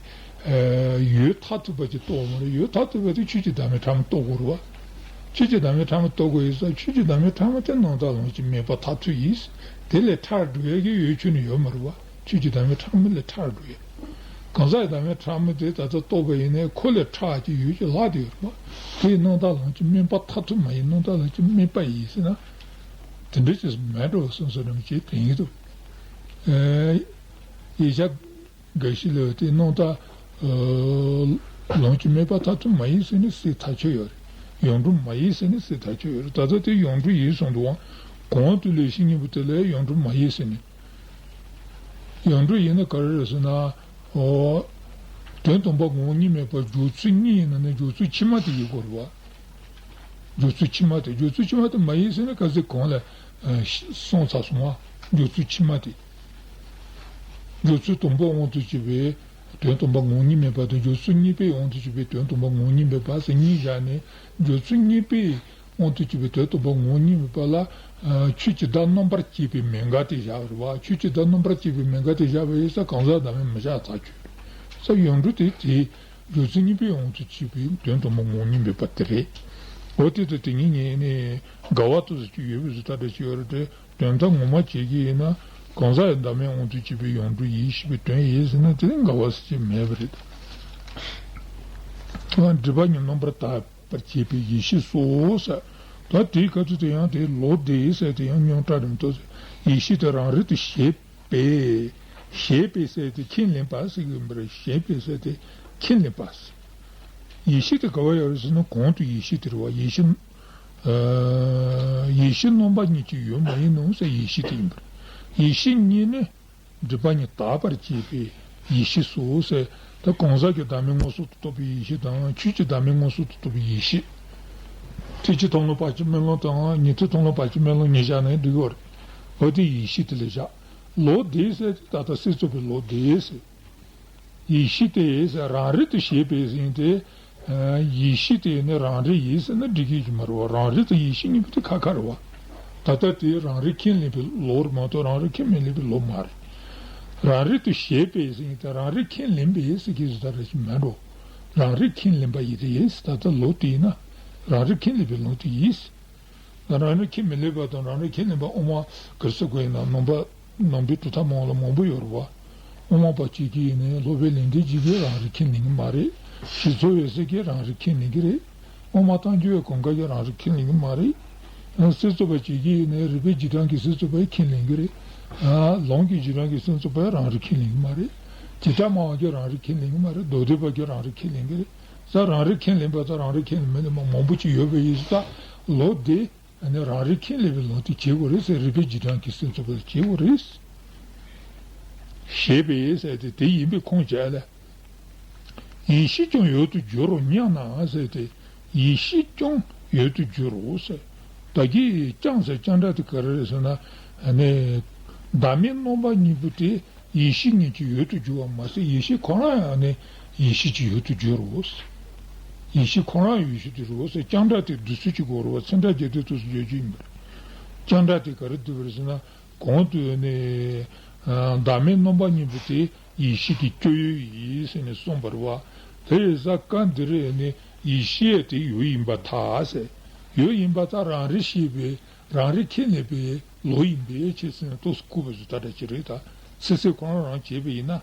ཨ། ཡོད་མཐར་ཐུག་པ་ཅིག་རྟོགས་མ་རེད། ཡོད་མཐར་ཐུག་པ་དེ་ཆོས་ཀྱི་བདག་མེད་ཕྲ་མོ་རྟོགས་དགོས་རེད་པ། ཆོས་ཀྱི་བདག་མེད་ཕྲ་མོ་རྟོགས་དགོས་ཡིན་ཙང་། ཆོས་ཀྱི་བདག་མེད་ཕྲ་མོ་དེ་སྣང་བཏགས་ལམ་གྱི་དམིགས་པ་མཐར་ཐུག་ཡིན། དེ་ལས་ཕྲ་བ་སྒྲུབ་ཡས་ཀྱི་ཡུལ་ཁྱོན་ནས་ཡོད་མ་རེད་པ། ཆོས་ཀྱི་བདག་མེད་ཕྲ་མོ་ལས་ཕྲ་བ་སྒྲུབ་ཡས། གང་ཟག་གི་བདག་མེད་ཕྲ་མོ་དེ་ད་ལྟ་རྟོགས་པ་ཡིན་ནའི་ཁོ་ལས་ཕྲ་བ་ཅིག་ཡོད་ཅེས་ལྷག་བསྡད་ཡོད་རེད་པ། དེ་སྣང་བཏགས་ལམ་གྱི་དམིགས་པ་མཐར་ཐུག་མ་ཡིན། སྣང་བཏགས་ལམ་གྱི་དམིགས་པ་ཡིན་ཟེར་ན། དེ་འདྲ་ཅིག་མེད་འགྲོ་བསམ་བསམ་རང་བྱེད་དེ་ཡིན་འདུག་ཨེ། ཡིག་ཆ་འགའ་ཞིག་ལ་དེ་སྣང་བཏགས། ཨ། ལམ་གྱི་དམིགས་པ་མཐར་ཐུག་མ་ཡིན་ཟེར་ནས་ཟེར་ཐག་ཆོད་ཡོད་རེད། ཡོངས་གྲུབ་མ་ཡིན་ཟེར་ནས་ཟེར་ཐག་ཆོད་ཡོད་རེད། ད་ལྟ་དེ་ཡོངས་གྲུབ་ཡིན་གསུངས་འདུག་པ། གོང་དུ་ལས་གཞི་གཉིས་པོ་དེ་ལ་ཡོངས་གྲུབ་མ་ཡིན་ཟེར་ནས། ཡོངས་གྲུབ་ཡིན་ན་ག་རེ་རེད་ཟེར་ན། ཨོ། དོན་དམ་པ་ངོ་བོ་ཉིད་མེད་པ་སྦྱོར་ཚུལ་གཉིས་ཡིན་ན་ནི་སྦྱོར་ཚུལ་ཕྱི་མ་དེ་ཡིན་དགོས་རེད་པ། སྦྱོར་ཚུལ་ཕྱི་མ་དེ། སྦྱོར་ཚུལ་ཕྱི་མ་དེ་མ་ཡིན་ཟེར་ན་ག་ཚོད་གོང་ལ། ཨ། གསུངས་ཚར་སོང་བ། སྦྱོར་ཚུལ་ཕྱི་མ་དེ། སྦྱོར་ཚུལ་དང་པོའི་དབང་དུ་བྱས་པའི་དོན་དམ་པ་ངོ་བོ་ཉིད་མེད་པ་དང་། སྦྱོར་ཚུལ་གཉིས་པའི་དབང་དུ་བྱས་པའི་དོན་དམ་པ་ངོ་བོ་ཉིད་མེད་པ་ཟེར་གཉིས་བཞག་ནས། སྦྱོར་ཚུལ་གཉིས་པའི་དབང་དུ་བྱས་པའི་དོན་དམ་པ་ངོ་བོ་ཉིད་མེད་པ་ལ། ཨ། ཆོས་ཀྱི་བདག་རྣམ་པར་བཅད་པའི་མེད་དགག་དེ་བཞག་པ་རེད་པ། ཆོས་ཀྱི་བདག་རྣམ་པར་བཅད་པའི་མེད་དགག་དེ་བཞག་པ་ཡིན་ཙང་གང་ཟག་བདག་མེད་མི་བཞག་ཐག་ཆོད་རེད། ས་ཡོངས་གྲུབ་དེ་དེ། སྦྱོར་ཚུལ་གཉིས་པའི་དབང་དུ་བྱས་པའི་དོན་དམ་པ་ངོ་བོ་ཉིད་མེད་པ་དེ་རེད། འོ་དེ་དང་དེ་གཉིས་ནི་འགལ་བ་དེ་ཚོ་ཅིག་ཡོད་པའི་བཟོ་ལྟ་འདྲ་ཅིག་ཡོད་རེད་དེ། དོན་དག་ངོ་མ་བྱེད་ཀྱི་ཡིན་ན། གང་ཟག་ཡང་བདག་མེད་དབང་དུ་བྱས་པའི་ཡོངས་གྲུབ་ཡིན་ཞེས་པའི་དོན་ཡིན་ཟེར་ན་དེ་ནི་འགལ་བ་ཟེར་གྱི་མེད་པ་རེད། སྒྲིབ་པ་ཉིད་རྣམ་པར་དག་པར་བྱེད་པའི་ཡེ་ཤེས་སོ་ཟེར། ད་དེའི་སྐབས་སུ་དེ་ཡང་དེ་ལོག་སྟེ་ཟེར་དེ་ཡང་རྙོག་དྲ་རིམ་ཐོག་ཡེ་ཤེས་དེ་རང་རིག་ཏུ་ཤེས་པས། ཤེས་པས་ཟེར་དེ་ཁས་ལེན་པ་ཟེར་གྱི་ཡིན་པ་རེད། ཤེས་པས་ཟེར་དེ་ཁས་ལེན་པ་ཟེར། ཡེ་ཤེས་དེ་ག་བ་ཡོད་རེད་ཟེར་ན་གོང་དུ་ཡེ་ཤེས་དེ་རེད་པ། ཡེ་ཤེས། ཨ། ཡེ་ཤེས་རྣམ་པ་གཉིས་ཀྱི་ཡུལ་མ་ཡིན་ནོ་ཟེར། ཡེ་ཤེས་དེ་ཡིན་པ་རེད། ཡེ་ཤེས་གཉིས་ནི། སྒྲིབ་པ་ཉིད་དག་པར་བྱེད་པའི་ཡེ་ཤེས་སོ་ཟེར། ད་གང་ཟག་གི་བདག་མེད་མངོན་སུམ་དུ་རྟོགས་པའི་ཡེ་ཤེས་དང་། ཆོས་ཀྱི་བདག་མེད་མངོན་སུམ་དུ་རྟོགས་པའི་ཡེ་ཤེས། ཐེག་ཆེན་མཐོང་ལམ་བར་ཆད་མེད་ལམ་དང་ཉན་ཐོས་མཐོང་ལམ་བར་ཆད་མེད་ལམ་གཉིས་བཞག་ནས་འགྲིག་གི་རེད། འོ་དེ་ཡེ་ཤེས་དེ་ལ་བཞག། ལོག་སྟེ་ཟེར་དེ་ད་ལྟ་སེམས་ཙམ་པའི་ལོག་སྟེ་ཟེར། ཡེ་ཤེས་དེ་ཟེར་རང་རིག་ཏུ་ཤེས་པས་ཟེར་དེ། ཡེ་ཤེས་དེ་ནི་རང་རིག་ཡིན་ཟེར་ན་འགྲིག་གི་ཡོད་མ་རེད་པ། རང་རིག་དང་ཡེ་ཤེས་གཉིས་པོ་དེ་ཁ་ཁ་རེད་པ། ད་ལྟ་དེ་རང་རིག་ཁས་ལེན་པའི་ལོག་རེད་མ་གཏོགས་རང་རིག་ཁས་མི་ལེན་པའི་ལོག་མ་རེད། རང་རིག་ཏུ་ཤེས་པས་ཟེར་དེ་རང་རིག་ཁས་ལེན་པས་ཟེར་གྱི་ཟེར་ད་རེད་ཅིག་མེད་འགྲོ། རང་རིག་ཁས་ལེན་པ་ཡིན་དེ་ཡིན། ད་ལྟ་ལོག་དེ་ཡིན་ན་རང་རིག་ཁས་ལེན་པའི་ལོག་དེ་ཡིན། རང་རིག་ཁས་མི་ལེན་པ་དང་རང་རིག་ཁས་ལེན་པ་དབུ་མ་ག་རེ་ཟེར་དགོས་ཡིན་ན། ནང་པ་ནང་པའི་གྲུབ་མཐའ་མང་བ་ལ་མང་པོ་ཡོད་རེད་པ། དབུ་མ་པ་གཅིག་གིས་ནི་སློབ་དཔོན་ལེགས་ལྡན་འབྱེད་ཀྱིས་རང་རིག་ཁས་ལེན་གྱི་མ་རེད། ཞི་འཚོ་འོད་ཟེར་གྱིས་རང་རིག་ཁས་ལེན་གྱི་རེད། དབུ་མ་རྟགས་འཇུག་པའི་གོང་དཀར་གྱིས་རང་རིག་ཁས་ལེན་གྱི་མ་རེད། སེམས་ཙམ་པ་གཅིག་གིས་ནི་རིགས་པའི་རྗེས་འབྲང་གི་སེམས་ཙམ་པ་ཡིས་ཁས་ལེན་གྱི་རེད། ལམ་གྱི་རྗེས་འབྲང་གི་སེམས་ཙམ་པ་ཡིས་རང་རིག་ཁས་ལེན་གྱི་མ་རེད། ཇི་ལྟར་སྨྲ་བ་གིས་རང་རིག་ཁས་ལེན་གྱི་མ་རེད། མདོ་སྡེ་པ་གིས་རང་རིག་ཁས་ལེན་གྱི་རེད། ས་རང་རིག་ཁས་ལེན་པ་དང་རང་རིག་ཁས་ལེན་མི་ལེན་པ་མང་པོ་ཅིག་ཡོད་པ་ཡིན་ཙང་ལོག་སྟེ། ཨ་ནི་རང་རིག་ཁས་ལེན་པའི་ལམ་དེ་བྱེད་དགོས་རེད་ཟེར། རིགས་པའི་རྗེས་འབྲང་གི་སེམས་ཙམ་པ་ལ་བྱེད་དགོས་རེད། ཞེས་པས་ཟེར་ཏེ་དེ་ཡིན་པས་ཁུངས་བཅད་ལ། ཡེ་ཤེས་ཀྱང་ཡུལ་དུ་འགྱུར་རོ་སྙམ་ན་ཟེར་ཏེ། ཡེ་ཤེས་ཀྱང་ཡུལ་དུ་འགྱུར་རོ་ཟེར། ད་གིན་ཀྱང་ཟེར་ཀྱང་སྒྲ་དེ་ག་རེ་རེད་ཟེར་ན། ཨ་ནི་བདག་མེད་རྣམ་པ་གཉིས་པོ་དེ། ཡེ་ཤེས་གཉིས་ཀྱི་ཡུལ་དུ་འགྱུར་བ་མ་ཟད་ཡེ་ཤེས་ཁོ་རང་ཡང་ནི་ཡེ་ཤེས་ཀྱི་ཡུལ་དུ་འགྱུར་རོ། ཡེ་ཤེས་ཁོ་རང་ཡུལ་ཤུལ་དུ་རོ་ཟེར། ཀྱང་སྒྲ་དེ་བསྡུས་ཚུལ་གྱི་སྒོ་རུ་བ་ཚིག་འགྲེལ་རྒྱས་བསྡུས་དུ་བརྗོད་རྒྱུ་ཡིན་པར། ཀྱང་སྒྲ་དེ་ག་རེ་བསྡུས་པ་རེད་ཟེར་ན། གོང་དུ་ནི་བདག་མེད་རྣམ་པ་གཉིས་པོ་དེ་ཡེ་ཤེས་ཀྱི་སྤྱོད་ཡུལ་ཡིན་ཟེར་ནས་གསུངས་པ་རེད་བ། དེ་ཡིན་ཙང་སྐབས་འདིར་ནི་ཡེ་ཤེས་དེ་ཡུལ་ཡིན་པར་ཐལ་ཟེར། ཡུལ་ཡིན་པར་ཐལ། རང་རིག་ཤེས་པའི་རང་རིག་ཁས་ལེན་པའི་ལོག་ཡིན་པའི་ཕྱིར་ཟེར་ནས་རྟོགས་སུ་བཀུར་བ་ཞིག་ད་ལྟ་ཅི་རེད་ད། སེམས་སེམས་ཁོ་རང་རང་བྱས་པ་ཡིན་ན།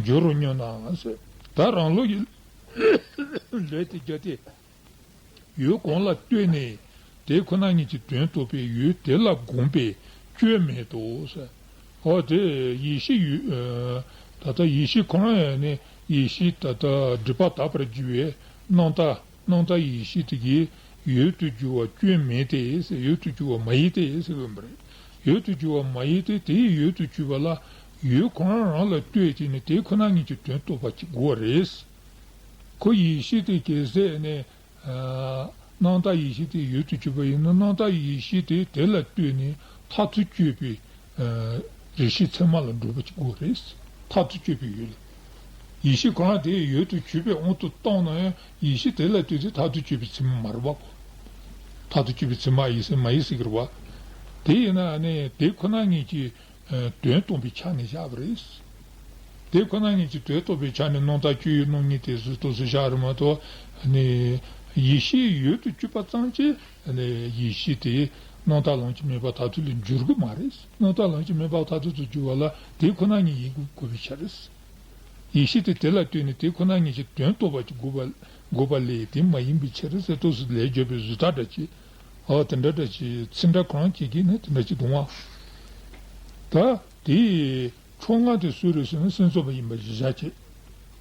འགྱུར་རོ་སྙམ་ན་ཟེར། ད་རང་ལུགས་ཀྱི་ལས་དེ་བརྒྱ་སྟེ། ཡུལ་གང་ལ་ལྟོས་ནས་དེ་ཁོ་ན་ཉིད་ཀྱི་དོན་རྟོགས་པའི་ཡུལ་དེ་ལ་དགོངས་པའི་སྐྱོན་མེད་དོ་ཟེར། འོ་དེ་ཡེ་ཤེས་ཡུལ། ད་ལྟ་ཡེ་ཤེས་ཁོ་རང་ཡང་ནི་ཡེ་ཤེས་ད་ལྟ་སྒྲིབ་པ་དག་པར་གྱུར་པའི་རྣམ་དག་རྣམ་དག་ཡེ་ཤེས་དེ་གིས་ཡུལ་དུ་གྱུར་པ་སྐྱོན་མེད་དེ་ཟེར། ཡུལ་དུ་གྱུར་པ་མ་ཡིན་ཏེ་ཟེར་བ་མ་རེད། ཡུལ་དུ་གྱུར་པ་མ་ཡིན་ཏེ། དེའི་ཡུལ་དུ་གྱུར་པ་ལ་ཡུལ་ཁོ་རང་རང་ལ་ལྟོས་བྱས་ནས་དེ་ཁོ་ན་ཉིད་ཀྱི་དོན་རྟོགས་པ་ཅིག་དགོས་པ་རེད། ཁོ་ཡེ་ཤེས་དེ་གལ་སྲིད་ནས་རྣམ་དག་ཡེ་ཤེས་དེ་ཡུལ་དུ་གྱུར་པ་ཡིན་ན། རྣམ་དག་ཡེ་ཤེས་དེ་དེ་ལ་ལྟོས་ནས་མཐར་ཐུག་དཔྱོད་པའི་ རེ་ཞིག་ཚད་མ་ལ་འགྲོ་བ་ཅིག་དགོས་རེད། མཐར་ཐུག་དཔྱོད་པའི་ཡུལ་ལ། ཡེ་ཤེས་ཁོ་རང་དེ་ཡོད་དུ་གྱུར་པའི་དབང་དུ་བཏང་ན་ཡང་ཡེ་ཤེས་དེ་ལ་ལྟོས་ཏེ་མཐར་ཐུག་དཔྱོད་པའི་ཚད་མ་མ་རེད་པ། མཐར་ཐུག་དཔྱོད་པའི་ཚད་མ་ཡིན་ཟེར་མ་ཡིན་ཟེར་གྱི་རེད་པ། དེ་ཡིན་ན་ནི་དེ་ཁོ་ན་ཉིད་ཀྱིས་དོན་སྟོང་པའི་ཆ་ནས་བཞག་པ་རེད། དེ་ཁོ་ན་ཉིད་ཀྱིས་དོན་སྟོང་པའི་ཆ་ནས་རྣམ་དག་སྤྱོད་ཡུལ་རྣམ་གཉིས་དེ་ཚོ་ལྟོས་སུ་བཞག་རེད་མ་གཏོགས་ནི་ཡེ་ཤེས་ཡོད་དུ་གྱུར་པ་ཙམ་གྱིས། ནས་ཡེ་ཤེས་དེ་རྣམ་དག་ལམ་གྱི་མེད་པ་མཐར་ཐུག་ལ་འགྱུར་གྱི་མ་རེད། རྣམ་དག་ལམ་གྱི་མེད་པ་མཐར་ཐུག་ཏུ་འགྱུར་བ་ལ་དེ་ཁོ་ན་ཉིད་ཡིན་དགོས་པའི་ཕྱིར། ཡེ་ཤེས་དེ་དེ་ལ་ལྟོས་ནས་དེ་ཁོ་ན་ཉིད་ཀྱི་དོན་རྟོགས་པ་ཅིག་དགོས་པ་དགོས་པ་ལས་དེ་མ་ཡིན་པའི་ཕྱིར་ཟེར་ཏོག་ཙམ་ལས་བརྗོད་པའི་བཟོ་ལྟ་འདྲ་ཅིག་ཨོ་དེ་འདྲ་འདྲ་ཅིག་ཚིག་འདྲ་གང་ཅིག་གིས་ནི་དེ་འདྲ་ཅིག་འདུག་བ། ད་དེའི་ཁྲོ་ལྔ་དེ་སུ་རེད་ཟེར་ན་སེམས་ཙམ་པ་ཡིན་པ་ཞིག་བཞག་བྱས།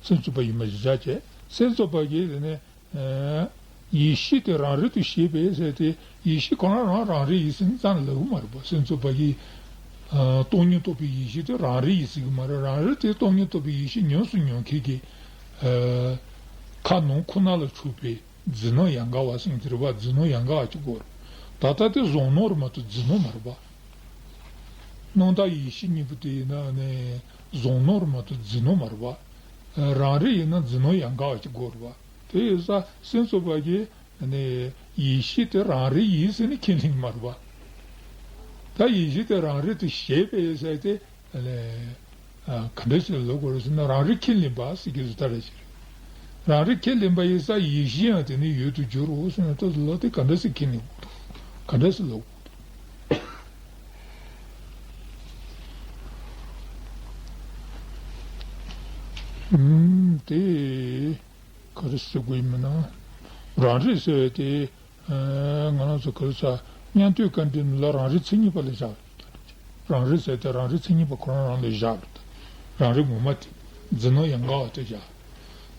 སེམས་ཙམ་པ་ཡིན་པ་ཞིག་བཞག་བྱས། སེམས་ཙམ་པ་གིས་དེ་ནས། ཡེ་ཤེས་དེ་རང་རིག་ཏུ་བྱེད་པས་ཟེར་ཏེ་ཡེ་ཤེས་ཁོ་རང་རང་རང་རིག་ཡིན་ཟེར་ཙམ་ལབ་ཀྱི་མ་རེད་པ། སེམས་ཙམ་པ་གིས་སྟོང་ཉིད་རྟོགས་པའི་ཡེ་ཤེས་དེ་རང་རིག་ཡིན་ཟེར་གྱི་མ་རེད། རང་རིག་དེ་སྟོང་ཉིད་རྟོགས་པའི་ཡེ་ཤེས་ཉམས་སུ་མྱོང་མཁན་གྱི་ཁ་ནང་ཁོ་ན་ལ་འཁྲུལ་པའི་རྫུན་སྣང་ཡན་ག་བ་ཟེར་གྱི་རེད་པ། རྫུན་སྣང་ཡན་ག་བ་ཅིག་དགོས་རེད། ད་ལྟ་དེ་བཟང་སྣང་རེད་མ་གཏོགས་རྫུན་སྣང་མ་རེད་པ། རྣམ་དག་ཡེ་ཤེས་གཉིས་པོ་དེ་ཡིན་ན་ནི་བཟང་སྣང་རེད་མ་གཏོགས་རྫུན་སྣང་མ་རེད་པ། རང་རིག་ཡིན་ན་རྫུན་སྣང་ཡན་ག་བ་ཅིག་དགོས་རེད་པ། དེ་ཡིན་ཙང་སེམས་ཙམ་པ་གིས་ནི་ཡེ་ཤེས་དེ་རང་རིག་ཡིན་ཟེར་ནས་ཁས་ལེན་གྱི་མ་རེད་པ། ད་ཡེ་ཤེས་དེ་རང་རིག་ཏུ་བྱེད་པས་ཟེར་ཏེ་ག་འདྲ་ཞིག་ལབ་དགོས་རེད་ཟེར་ན་རང་རིག་ཁས་ལེན་པ་ཟེར་གྱི་བཟོ་ལྟ་རེད་ཅིག་རང་རིག་ཁས་ལེན་པ་ཡིན་ཙང་ཡེ་ཤེས་ཡང་དེ་ནི་ཡོད་དུ་འགྱུར་རོ་ཟེར་ན་ལྟོས་ལ་དེ་ག་འདྲ་ཞིག་ཁས་ལེན་དགོས་རེད། ག་འདྲ་ཞིག་ལབ་དགོས་རེད། ཨུམ། དེ་ག་རེ་ཟེར་དགོས་ཡིན་མིན་ན། རང་རིག་ཟེར་བ་དེ་ང་རང་ཚོ་ག་རེ་ཟ། མཉམ་གཏོད་བཀའ་འདྲི་ནང་ལ་རང་རིག་མཚན་ཉིད་པ་ལ་བཞག་རང་རིག་ཟེར་ཏེ་རང་རིག་མཚན་ཉིད་པ་ཁོ་རང་རང་ལ་བཞག་རང་རིག་ངོ་མ་དེ་རྫུན་སྣང་ཡན་ག་བ་དེ་བཞག་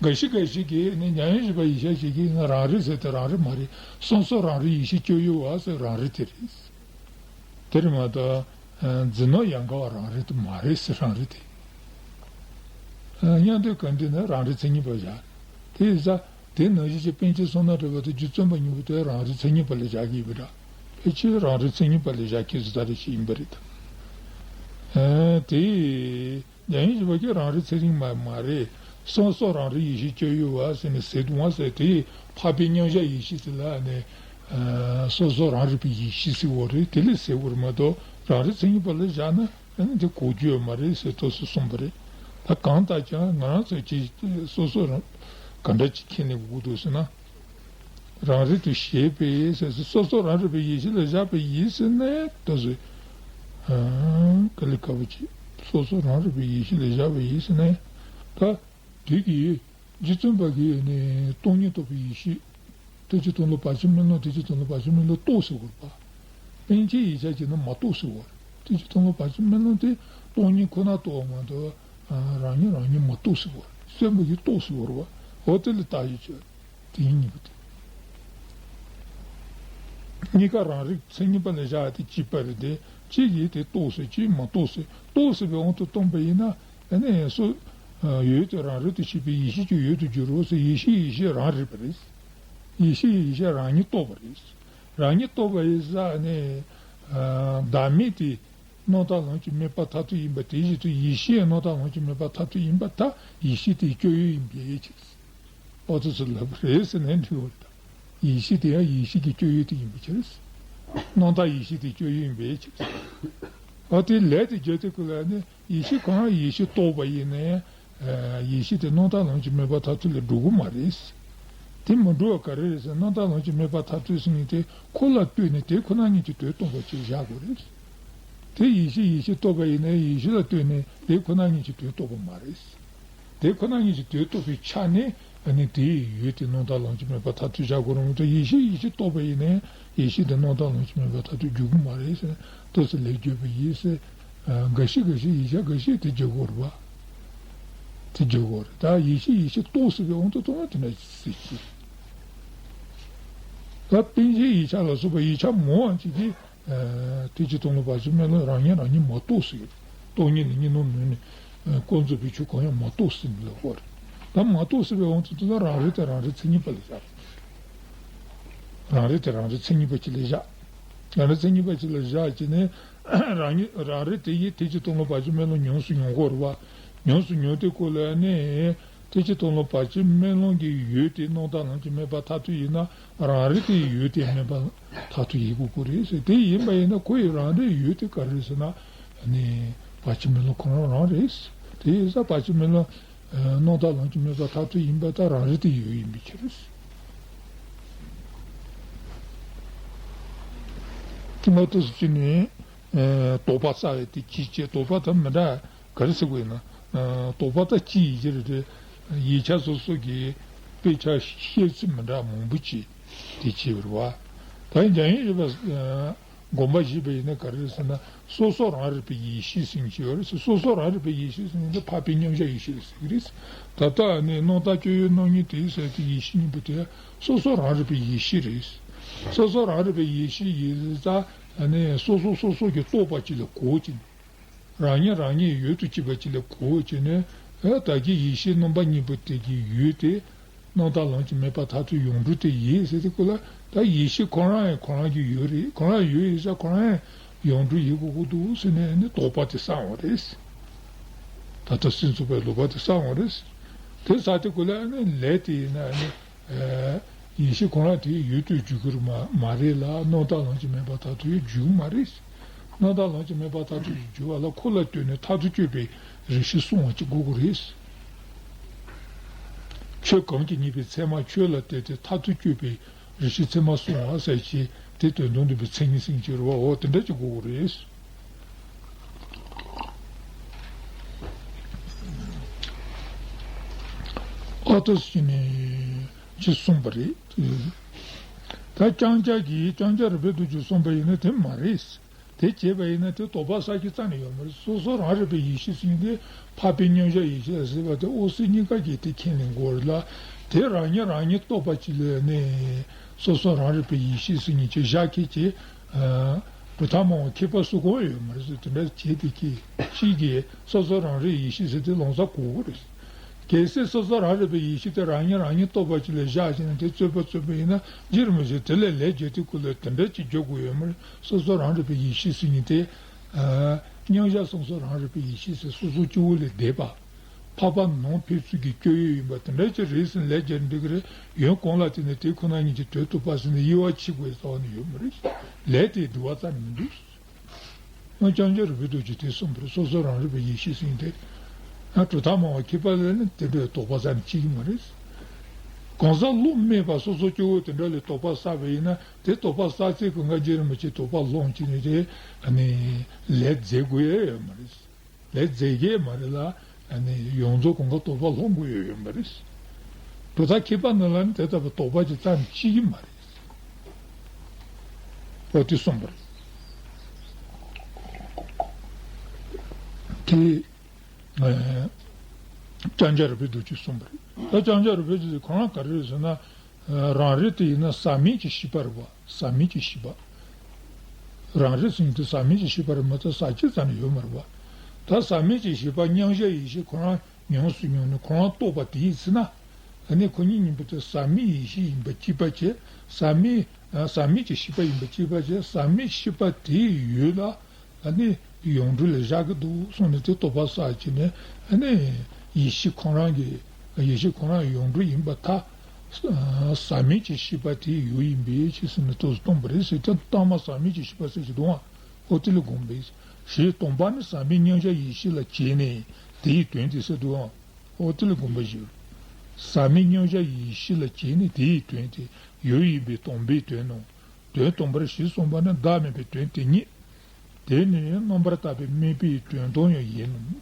འགའ་ཞིག་འགའ་ཞིག་གིས་ནི་ཉམས་ལེན་བྱེད་པ་ཡིན་ཤས་ཤིག་གིས་ང་རང་རིག་ཟེར་ཏེ་རང་རིག་མ་རེད། སོ་སོ་རང་རིག་ཡེ་ཤེས་སྤྱོད་ཡུལ་བ་ཟེར་རང་རིག་དེ་རེད། དེར་མ་གཏོགས་རྫུན་སྣང་ཡན་ག་བ་རང་རིག་དེ་མ་རེད་ཟེར་རང་རིག་དེ། མཉམ་གཏོད་བཀའ་འདྲི་ནི་རང་རིག་མཚན་ཉིད་པ་བཞག་དེ་ཡིན་ཙང་དེ་ནང་བཞིན་གྱི་པཎ་ཆེན་བསོད་ནམས་གྲགས་པ་དང་རྗེ་བཙུན་པ་གཉིས་པོ་དེ་རང་རིག་མཚན་ཉིད་པ་ལ་བཞག་གི་ཡོད་པ་འདྲ། ཕལ་ཆེར་རང་རིག་མཚན་ཉིད་པ་ལ་བཞག་མཁན་ཟེར་ད་རེ་ཞིག་ཡིན་པ་རེད་དམ། དེ་ཉམས་ལེན་བྱེད་པ་ཀྱི་རང་རིག་ཚེ་རིང་མ་མ་རེད། སོ་སོ་རང་རིག་ཡེ་ཤེས་སྤྱོད་ཡུལ་བ་ཟེར་ནས་ཟེར་འདུག་བ་ཟེར་དེ་འཕགས་པའི་མཉམ་བཞག་ཡེ་ཤེས་དེ་ལ་ནི་སོ་སོ་རང་རིག་པའི་ཡེ་ཤེས་ཟེར་བ་རེད། དེ་ལས་ཟེར་བ་རེད་མ་གཏོགས་རང་རིག་མཚན་ཉིད་པ་ལ་བཞག་ན། ཨ་ནི་དེ་གོ་རྒྱུ་ཡོད་མ་རེད་ཟེར་ཏོག་ཙམ་གསུངས་པ་རེད། ད་གང་ལྟར་ཀྱང་ང་རང་ཚོ་གི་སོ་སོ་རང་ག་འདྲ་ཅིག་ཁས་ལེན་དགོས་འདུག་ཟེར་ན། རང་རིག་ཏུ་བྱེད་པས་ཟེར་སོ་སོ་རང་རིག་པའི་ཡེ་ཤེས་ལ་བཞག་པ་ཡིན་ཟེར་ནས་ཏོག་ཙམ་དཀའ་ལས་ཁག་པོ་ཅིག་སོ་སོ་རང་རིག་པའི་ཡེ་ཤེས་ལ་བཞག་པ་ཡིན་ཟེར་ནས་ད་དེ་གི་རྗེ་བཙུན་པ་གིས་ནི་སྟོང་ཉིད་རྟོགས་པའི་ཡེ་ཤེས། ཐེག་ཆེན་དོན་ལ་བར་ཆད་མེད་ལམ། ཐེག་ཆེན་དོན་ལ་བར་ཆད་མེད་ལམ་རྟོགས་ཟེར་བ་རེད་པ། པཎ་ཆེན་ཡིག་ཆ་གྱིས་ནི་མ་རྟོགས་ཟེར་བ་རེད། ཐེག་ཆེན་དོན་ལ་བར་ཆད་མེད་ལམ་དེ་སྟོང་ཉིད་ཁོ་ན་རྟོགས་པ་མ་གཏོགས་རང་ཉིད་རང་ཉིད་མ་རྟོགས་ཟེར་བ་རེད། སེམས་པ་ཡིས་རྟོགས་ཟེར་བ་རེད་པ། འོ་དེ་ལ་བརྟག་ཞིབ་བྱས་དེ་ཉིད་གཉིས་པ་དེ། གཉིས་ཀ་རང་རིག་མཚན་ཉིད་པ་ལ་བཞག་སྟེ་གཅིག་པ་རེད་དེ་གཅིག་གིས་དེ་རྟོགས་ཟེར་གཅིག་མ་རྟོགས་ཟེར། རྟོགས་ཟེར་བའི་དབང་དུ་བཏང་པ་ཡིན་ན་ཨ་ནི་སོ་ཡོད་དེ་རང་རིག་ཏུ་བྱེད་པའི་ཡེ་ཤེས་ཀྱང་ཡོད་དུ་འགྱུར་རོ་ཟེར། ཡེ་ཤེས་ཡེ་ཤེས་རང་རིག་པ་རེད། ཡེ་ཤེས་ཡེ་ཤེས་རང་ཉིད་རྟོགས་པ་རེད། རང་ཉིད་རྟོགས་པ་ཡིན་ཙང་ནི། བདག་མེད་དེ་རྣམ་དག་ལམ་གྱི་མེད་པ་མཐར་ཐུག་ཡིན་པ་དེ་བཞིན་དུ་ཡེ་ཤེས་རྣམ་དག་ལམ་གྱི་མེད་པ་མཐར་ཐུག་ཡིན་པར་ཐལ། ཡེ་ཤེས་དེའི་སྤྱོད་ཡུལ་ཡིན་པའི་ཕྱིར། ཨོ་ཙི་ཙི་ལབ་རེད་ཟེར་ནས་འདྲི་བ་དང་། ཡེ་ཤེས་དེ་ཡང་ཡེ་ཤེས་ཀྱི་སྤྱོད་ཡུལ་དེ་ཡིན་པའི་ཕྱིར། རྣམ་དག་ཡེ་ཤེས་དེའི་སྤྱོད་ཡུལ་ཡིན་པའི་ཕྱིར། ཨོ་དེ་ལས་དེ་བརྗོད་དེ་ཁོ་ལ་ནི། ཡེ་ཤེས་གང་ཡེ་ཤེས་རྟོགས་པ་ཡིན་ནའི། ཡེ་ཤེས་དེ་རྣམ་དག་ལམ་གྱི་མེད་པ་མཐར་ཐུག་ལ་འགྲོ་གི་མ་རེད། དེ་མི་འགྲོ་བ་ག་རེ་རེད་ཟེར་ན་རྣམ་དག་ལམ་གྱི་མེད་པ་མཐར་ཐུག་ཟེར་མཁན་དེ་ཁོ་ལ་ལྟོས་ནས་དེ་ཁོ་ན་ཉིད་ཀྱི་དོན་སྟོང་པ་ཅིག་བཞག་དགོས་རེད། དེ་ཡེ་ཤེས་ཡེ་ཤེས་རྟོགས་པ་ཡིན་ནའི་ཡེ་ཤེས་ལ་ལྟོས་ནས་དེ་ཁོ་ན་ཉིད་ཀྱི་དོན་རྟོགས་པ་མ་རེད། དེ་ཁོ་ན་ཉིད་ཀྱི་དོན་རྟོགས་པའི་ཆ་ནས་ཨ་ནི་དེ་ཡོད་དེ་རྣམ་དག་ལམ་གྱི་མེད་པ་མཐར་ཐུག་བཞག་དགོས་རེད་མ་གཏོགས་ཡེ་ཤེས་ཡེ་ཤེས་རྟོགས་པ་ཡིན་ནའི་ཡེ་ཤེས་དེ་རྣམ་དག་ལམ་གྱི་མེད་པ་མཐར་ཐུག་འགྲོ་གི་མ་རེད་ཟེར་ཏོག་ཙམ་ལས་བརྗོད་པ་ཡིན་ཟེར། འགའ་ཞིག་འགའ་ཞིག་ཡིག་ཆ་འགའ་ཞིག་དེ་བརྗོད་དགོས་རེད་པ། དེ་བརྗོད་དགོས་རེད། ད་ཡེ་ཤེས་ཡེ་ཤེས་རྟོགས་ཟེར་བའི་དབང་དུ་བཏང་ན་དེ་འདྲ་ཟེར་གྱི། ད་པཎ་ཆེན་ཡིག་ཆ་ལ་སོགས་པ་ཡིག་ཆ་མང་བ་ཅིག་གིས་ཐེག་ཆེན་དོན་ལ་བར་ཆད་མེད་ལམ་རང་ཉིད་རང་ཉིད་མ་རྟོགས་ཟེར་གྱི། སྟོང་ཉིད་ལ་གཉིས་སྣང་ནུས་ནས་ཀུན་རྫོབ་པའི་ཆོས་གང་ཡང་མ་རྟོགས་ཟེར་ནས་ལབ་པ་རེད། ད་མ་རྟོགས་ཟེར་བའི་དབང་དུ་བཏང་ན་རང་རིག་དེ་རང་རིག་མཚན་ཉིད་པ་ལ་བཞག་རང་རིག་དེ་རང་རིག་མཚན་ཉིད་པ་ཅིག་ལ་བཞག་རང་རིག་མཚན་ཉིད་པ་ཅིག་ལ་བཞག་བྱས་ནས་རང་ཉིད་རང་རིག་དེ་ཡིས་དེ་ཅི་སྟོང་ལོ་བར་ཆད་མེད་ལོང་ཉམས་སུ་མྱོང་གི་ཡོད་རེད་བ། ཉམས་སུ་མྱོང་དུས་སྐབས་ལ་ནི་དེ་ཅི་སྟོང་ལོ་བར་ཆད་མེད་ལོང་གི་ཡུལ་དེ་སྣང་བཏགས་ལོངས་སྤྱོད་མེད་པ་མཐར་ཐུག་ཡིན་ན་རང་རིག་དེ་ཡི་ཡུལ་དེ་མིན་པ་མཐར་ཐུག་ཡིན་དགོས་ཀྱི་རེད་ཟེར། དེ་ཡིན་པ་ཡིན་ན་ཁོ་ཡི་རང་རིག་ཡུལ་དེ་ག་རེ་རེད་ཟེར་ན་ནི་བར་ཆད་མེད་ལོང་ཁོ་རང་རང་རེད། དེ་ཡིན་ཙང་བར་ཆད་མེད་ལོང་སྣང་བཏགས་ལོངས་སྤྱོད་མེད་པ་མཐར་ཐུག་ཡིན་པ་དང་རང་རིག་དེ་ཡི་ཡུལ་ཡིན་པའི་ཕྱིར། དེ་མ་གཏོགས་སུ་ཅི་ནས་དོགས་པ་བསགས་པའི་དེ་ཅི་བྱེད། དོགས་པ་དང་མི་འདྲ་ག་རེ་ཟེར་དགོས་ཡིན་ན། དོགས་པ་དང་ཅི་ཡི་ཕྱིར་དེ་ཡིག་ཆ་སོ་སོ་གི་དཔེ་ཆ་བཤད་ཚུལ་མི་འདྲ་མང་པོ་ཅིག་དེ་བྱས་པ་རེད་བ། ད་འཇམ་དབྱངས་ཡོད་པ། དགོངས་པ་བཞེས་པ་ཡིན་ན་ག་རེ་རེད་ཟེར་ན་སོ་སོ་རང་རིག་པའི་ཡེ་ཤེས་ཟེར་མཁན་ཅིག་ཡོད་རེད་ཟེར། སོ་སོ་རང་རིག་པའི་ཡེ་ཤེས་ཟེར་མཁན་དེ་འཕགས་པའི་མཉམ་གཞག་ཡེ་ཤེས་ལ་ཟེར་གྱི་རེད། ད་ལྟ་ནི་སྣང་བཏགས་སྤྱོད་ཡུལ་རྣམ་གཉིས་དེ་ཟེར་དེ་ཡེ་ཤེས་གཉིས་པོ་དེ་སོ་སོ་རང་རིག་པའི་ཡེ་ཤེས་རེད། སོ་སོ་རང་རིག་པའི་ཡེ་ཤེས་ཡིན་ཙང་ནི་སོ་སོ་སོ་སོ་གི་རྟོག་པ་ཅིག་ལ་གོ་བྱས་ནས། རང་ཉིད་རང་ཉིད་ཡུལ་དུ་བྱེད་པ་ཅིག་ལ་གོ་བྱས་ནས་ཨ་ད་གིན་ཡེ་ཤེས་རྣམ་པ་གཉིས་པོ་དེ་གི་ཡུལ་དེ་སྣང་བཏགས་ལོངས་སྤྱོད་མེད་པ་མཐར་ཐུག་ཡོངས་གྲུབ་དེ་ཡིན་ཟེར་དུས་སྐབས་ལ་ད་ཡེ་ཤེས་ཁོ་རང་ཡང་ཁོ་རང་གི་ཡུལ་རེད། ཁོ་རང་ཡུལ་ཡིན་ཙང་ཁོ་རང་ཡང་ཡོངས་གྲུབ་ཡིན་དགོས་ཀྱི་འདུག་ཟེར་ནས་ནི་དོགས་པ་དེ་བསགས་པ་རེད། ད་ལྟ་སེམས་ཚོགས་པའི་ལུགས་པ་དེ་བསགས་པ་རེད། དེ་བསགས་དུས་སྐབས་ལ་ནི་ལས་དེ་ཡིན་ན་ནི། ཡེ་ཤེས་ཁོ་རང་དེའི་ཡུལ་དུ་འཇུག་གི་རེད་མ་མ་རེད་ལ་སྣང་བཏགས་ལོངས་སྤྱོད་མེད་པ་མཐར་ཐུག་ཡང་འཇུག་གི་མ་རེད། སྣང་བཏགས་ལོངས་སྤྱོད་མེད་པ་མཐར་ཐུག་ཡང་འཇུག་པ་ལ་ཁོ་ལ་ལྟོས་ནས་མཐར་ཐུག་དཔྱོད་པའི་རིགས་ཤེས་གསུང་བ་ཅིག་དགོས་ཀྱི་རེད། ཆོས་གང་གིས་རྙེད་པའི་ཚད་མ་ཆོས་ལ་ལྟོས་ཏེ་མཐར་ཐུག་དཔྱོད་པའི་རིགས་ཤེས་ཚད་མ་གསུང་བ་ཟེར་ཅིག་དེ་དོན་དམ་བདེན་པའི་མཚན་ཉིད་ཟེར་གྱི་རེད་བ། འོ་དེ་འདྲ་ཅིག་དགོས་ཀྱི་རེད། ཨ་ཏོ་ཟེར་ནས་ཅེས་གསུངས་པ་རེད། ད་ལྕང་སྐྱ་གིས་ལྕང་སྐྱ་རིག་པའི་རྡོ་རྗེས་གསུངས་པ་ཡིན་ན་དེ་མ་རེད། དེ་བྱས་པ་ཡིན་ན་དེ་དོགས་པ་བསགས་རྒྱུ་རྩ་ནས་ཡོད་མ་རེད། སོ་སོ་རང་རིག་པའི་ཡེ་ཤེས་ཟེར་མཁན་དེ་འཕགས་པའི་མཉམ་གཞག་ཡེ་ཤེས་ལ་ཟེར་བ་དེ་འོད་གསལ་གཉིས་ཀ་གིས་དེ་ཁས་ལེན་དགོས་རེད་ལ། དེ་རང་ཉིད་རང་ཉིད་རྟོགས་པ་ཅིག་ལ་ནི་སོ་སོ་རང་རིག་པའི་ཡེ་ཤེས་ཟེར་མཁན་ཅིག་བཞག་མཁན་ཅིག་གྲུབ་མཐའ་སྨྲ་བ་མཁས་པ་སུ་གང་ཡོད་མ་རེད་ཟེར། དེ་འདྲ་བྱས་ཏེ་ཁྱེད་གཅིག་གིས་སོ་སོ་རང་རིག་ཡེ་ཤེས་ཟེར་དེ་ལོང་ས་གོ་གི་རེད། གལ་སྲིད་སོ་སོ་རང་རིག་པའི་ཡེ་ཤེས་དེ་རང་ཉིད་རང་ཉིད་རྟོགས་པ་ཅིག་ལ་བཞག་བྱས་ནས་དེ་རྩོད་པ་རྩོད་པ་ཡིན་ན་རྗེ་རིན་པོ་ཆེས་དེ་ལས་ལས་བརྒྱད་དེ་ཀུན་ལས་དེ་འདྲ་ཅིག་བརྗོད་དགོས་ཡོད་མ་རེད། སོ་སོ་རང་རིག་པའི་ཡེ་ཤེས་ཟེར་མཁན་དེ་མཉམ་གཞག་སོ་སོ་རང་རིག་པའི་ཡེ་ཤེས་ཟེར་སོ་སོ་སྐྱེ་བོ་ལས་འདས་པ། འཕགས་པ་ནང་ཕན་ཚུན་གྱི་སྤྱོད་ཡུལ་ཡིན་པ་དེ་འདྲ་ཅིག་རེད་ཟེར་ལས་བརྒྱད་འགྲིག་གི་རེད། ཡོན་གང་ལ་བརྟེན་ནས་དེ་ཁོ་ན་ཉིད་ཀྱི་དོན་རྟོགས་པ་ཟེར་ནས་དབྱེ་བ་ཕྱེ་དགོས་རྩ་བ་ནས་ཡོད་མ་རེད། ལས་དེ་འདུལ་བ་རྩ་ནས་མི་འདུག་ཨ་ལྕང་སྐྱ་རིག་པའི་རྡོ་རྗེས་དེ་གསུངས་པ་རེད། སོ་སོ་རང་རིག་པའི་ཡེ་ཤེས་ཟེར་མཁན་དེ། ཨ་གྲུབ་མཐའ་སྨྲ་བ་མཁས་པ་ལ་ནི་དེ་འདྲའི་དོགས་པ་རྩ་ནས་སྐྱེ་གི་མ་རེད། གང་ཟག་བློ་མེད་པ་སོ་སོ་སྐྱེ་བོ་དེ་འདྲ་ལས་དོགས་པ་བསགས་པ་ཡིན་ན་དེ་དོགས་པ་བསགས་ཚད་ཀྱི་ང་རྗེ་རིན་པོ་ཆེ་དོགས་པ་སློང་བྱས་ནས་དེ་ཨ་ནི་ལས་མཛད་དགོས་ཡ་ཡོད་མ་རེད། ལས་མཛད་ཀྱི་མ་རེད་ལ། ཨ་ནི་ཡོངས་རྫོགས་གང་ག་དོགས་པ་སློང་དགོས་ཡོད་ཡོད་མ་རེད། གྲུབ་མཐའ་མཁས་པ་རྣམས་ལ་ནི་དེ་ལྟ་བུ་དོགས་པ་ཅིག་རྩ་ནས་སྐྱེ་གི་མ་རེད། འོ་དེ་གསུངས་པ་རེད། དེ་ཨ་ལྕང་སྐྱ་རིག་པའི་རྡོ་རྗེས་གསུངས་པ་རེད། ད་ལྕང་སྐྱ་རིག་པའི་རྡོ་རྗེ་ཁོ་རང་ག་རེ་རེད་ཟེར་ན། རང་རིག་དེ་ཡིན་ན་ཟག་མེད་ཀྱི་ཤེས་པ་རེད་བ། ཟག་མེད་ཀྱི་ཤེས་པ། རང་རིག་ཟེར་མཁན་དེ་ཟག་མེད་ཀྱི་ཤེས་པ་རེད་མ་གཏོགས་ཟག་བཅས་རྩ་ནས་ཡོད་མ་རེད་བ། ད་ཟག་མེད་ཀྱི་ཤེས་པ་མཉམ་གཞག་ཡེ་ཤེས་ཁོ་རང་ཉམས་སུ་མྱོང་ནས་ཁོ་རང་རྟོགས་པ་དེ་ཡིན་ཟེར་ན། ཨ་ནི་ཁོ་གཉིས་གཉིས་པོ་དེ་ཟག་མེད་ཡེ་ཤེས་ཡིན་པ་གཅིག་པ་བྱས། ཟག་མེད་ཟག་མེད་ཀྱི་ཤེས་པ་ཡིན་པ་གཅིག་པ་བྱས། ཟག་མེད་ཤེས་པ་དེའི་ཡུལ་ལ། ཨ་ནི་ཡོངས་གྲུབ་ལ་བཞག་གི་འདུག་གསུངས་ནས་དེ་དོགས་པ་བསགས་བྱས་ནས། ཨ་ནི་ཡེ་ཤེས་ཁོ་རང་གི་ཡེ་ཤེས་ཁོ་རང་ཡོངས་གྲུབ་ཡིན་པར་ཐལ། ཟག་མེད་ཀྱི་ཤེས་པ་དེའི་ཡུལ་ཡིན་པའི་ཕྱིར་ཟེར་ནས་རྟོགས་སུ་བཏང་བ་རེད་ཟེར་ཏེ། ལྟག་མ་ཟག་མེད་ཀྱི་ཤེས་པ་ཟེར་གྱི་འདུག་ཨང་། འོ་དེ་ལ་དགོངས་པས། ཞེས་སྟོང་པ་ནི་ཟག་མེད་མཉམ་གཞག་ཡེ་ཤེས་ལ་བྱས་ནས་དེའི་དོན་ཏེ་ཟེར་འདུག་ཨང་། འོ་དེ་ལ་དགོངས་པ་བཞེས། ཟག་མེད་མཉམ་གཞག་ཡེ་ཤེས་ལ་བྱས་ནས་དེའི་དོན་ཏེ་ཡུལ་ཡིན་པས་སྟོང་པའི་དོན་ནོ། དོན་སྟོང་པར་ཞེས་གསུངས་པ་ནི་བདག་མེད་པའི་དོན་དེ་ཉིད། དེ་ནི་རྣམ་པར་དག་པའི་དམིགས་པའི་དོན་དམ་ཡང་ཡིན་ནོ།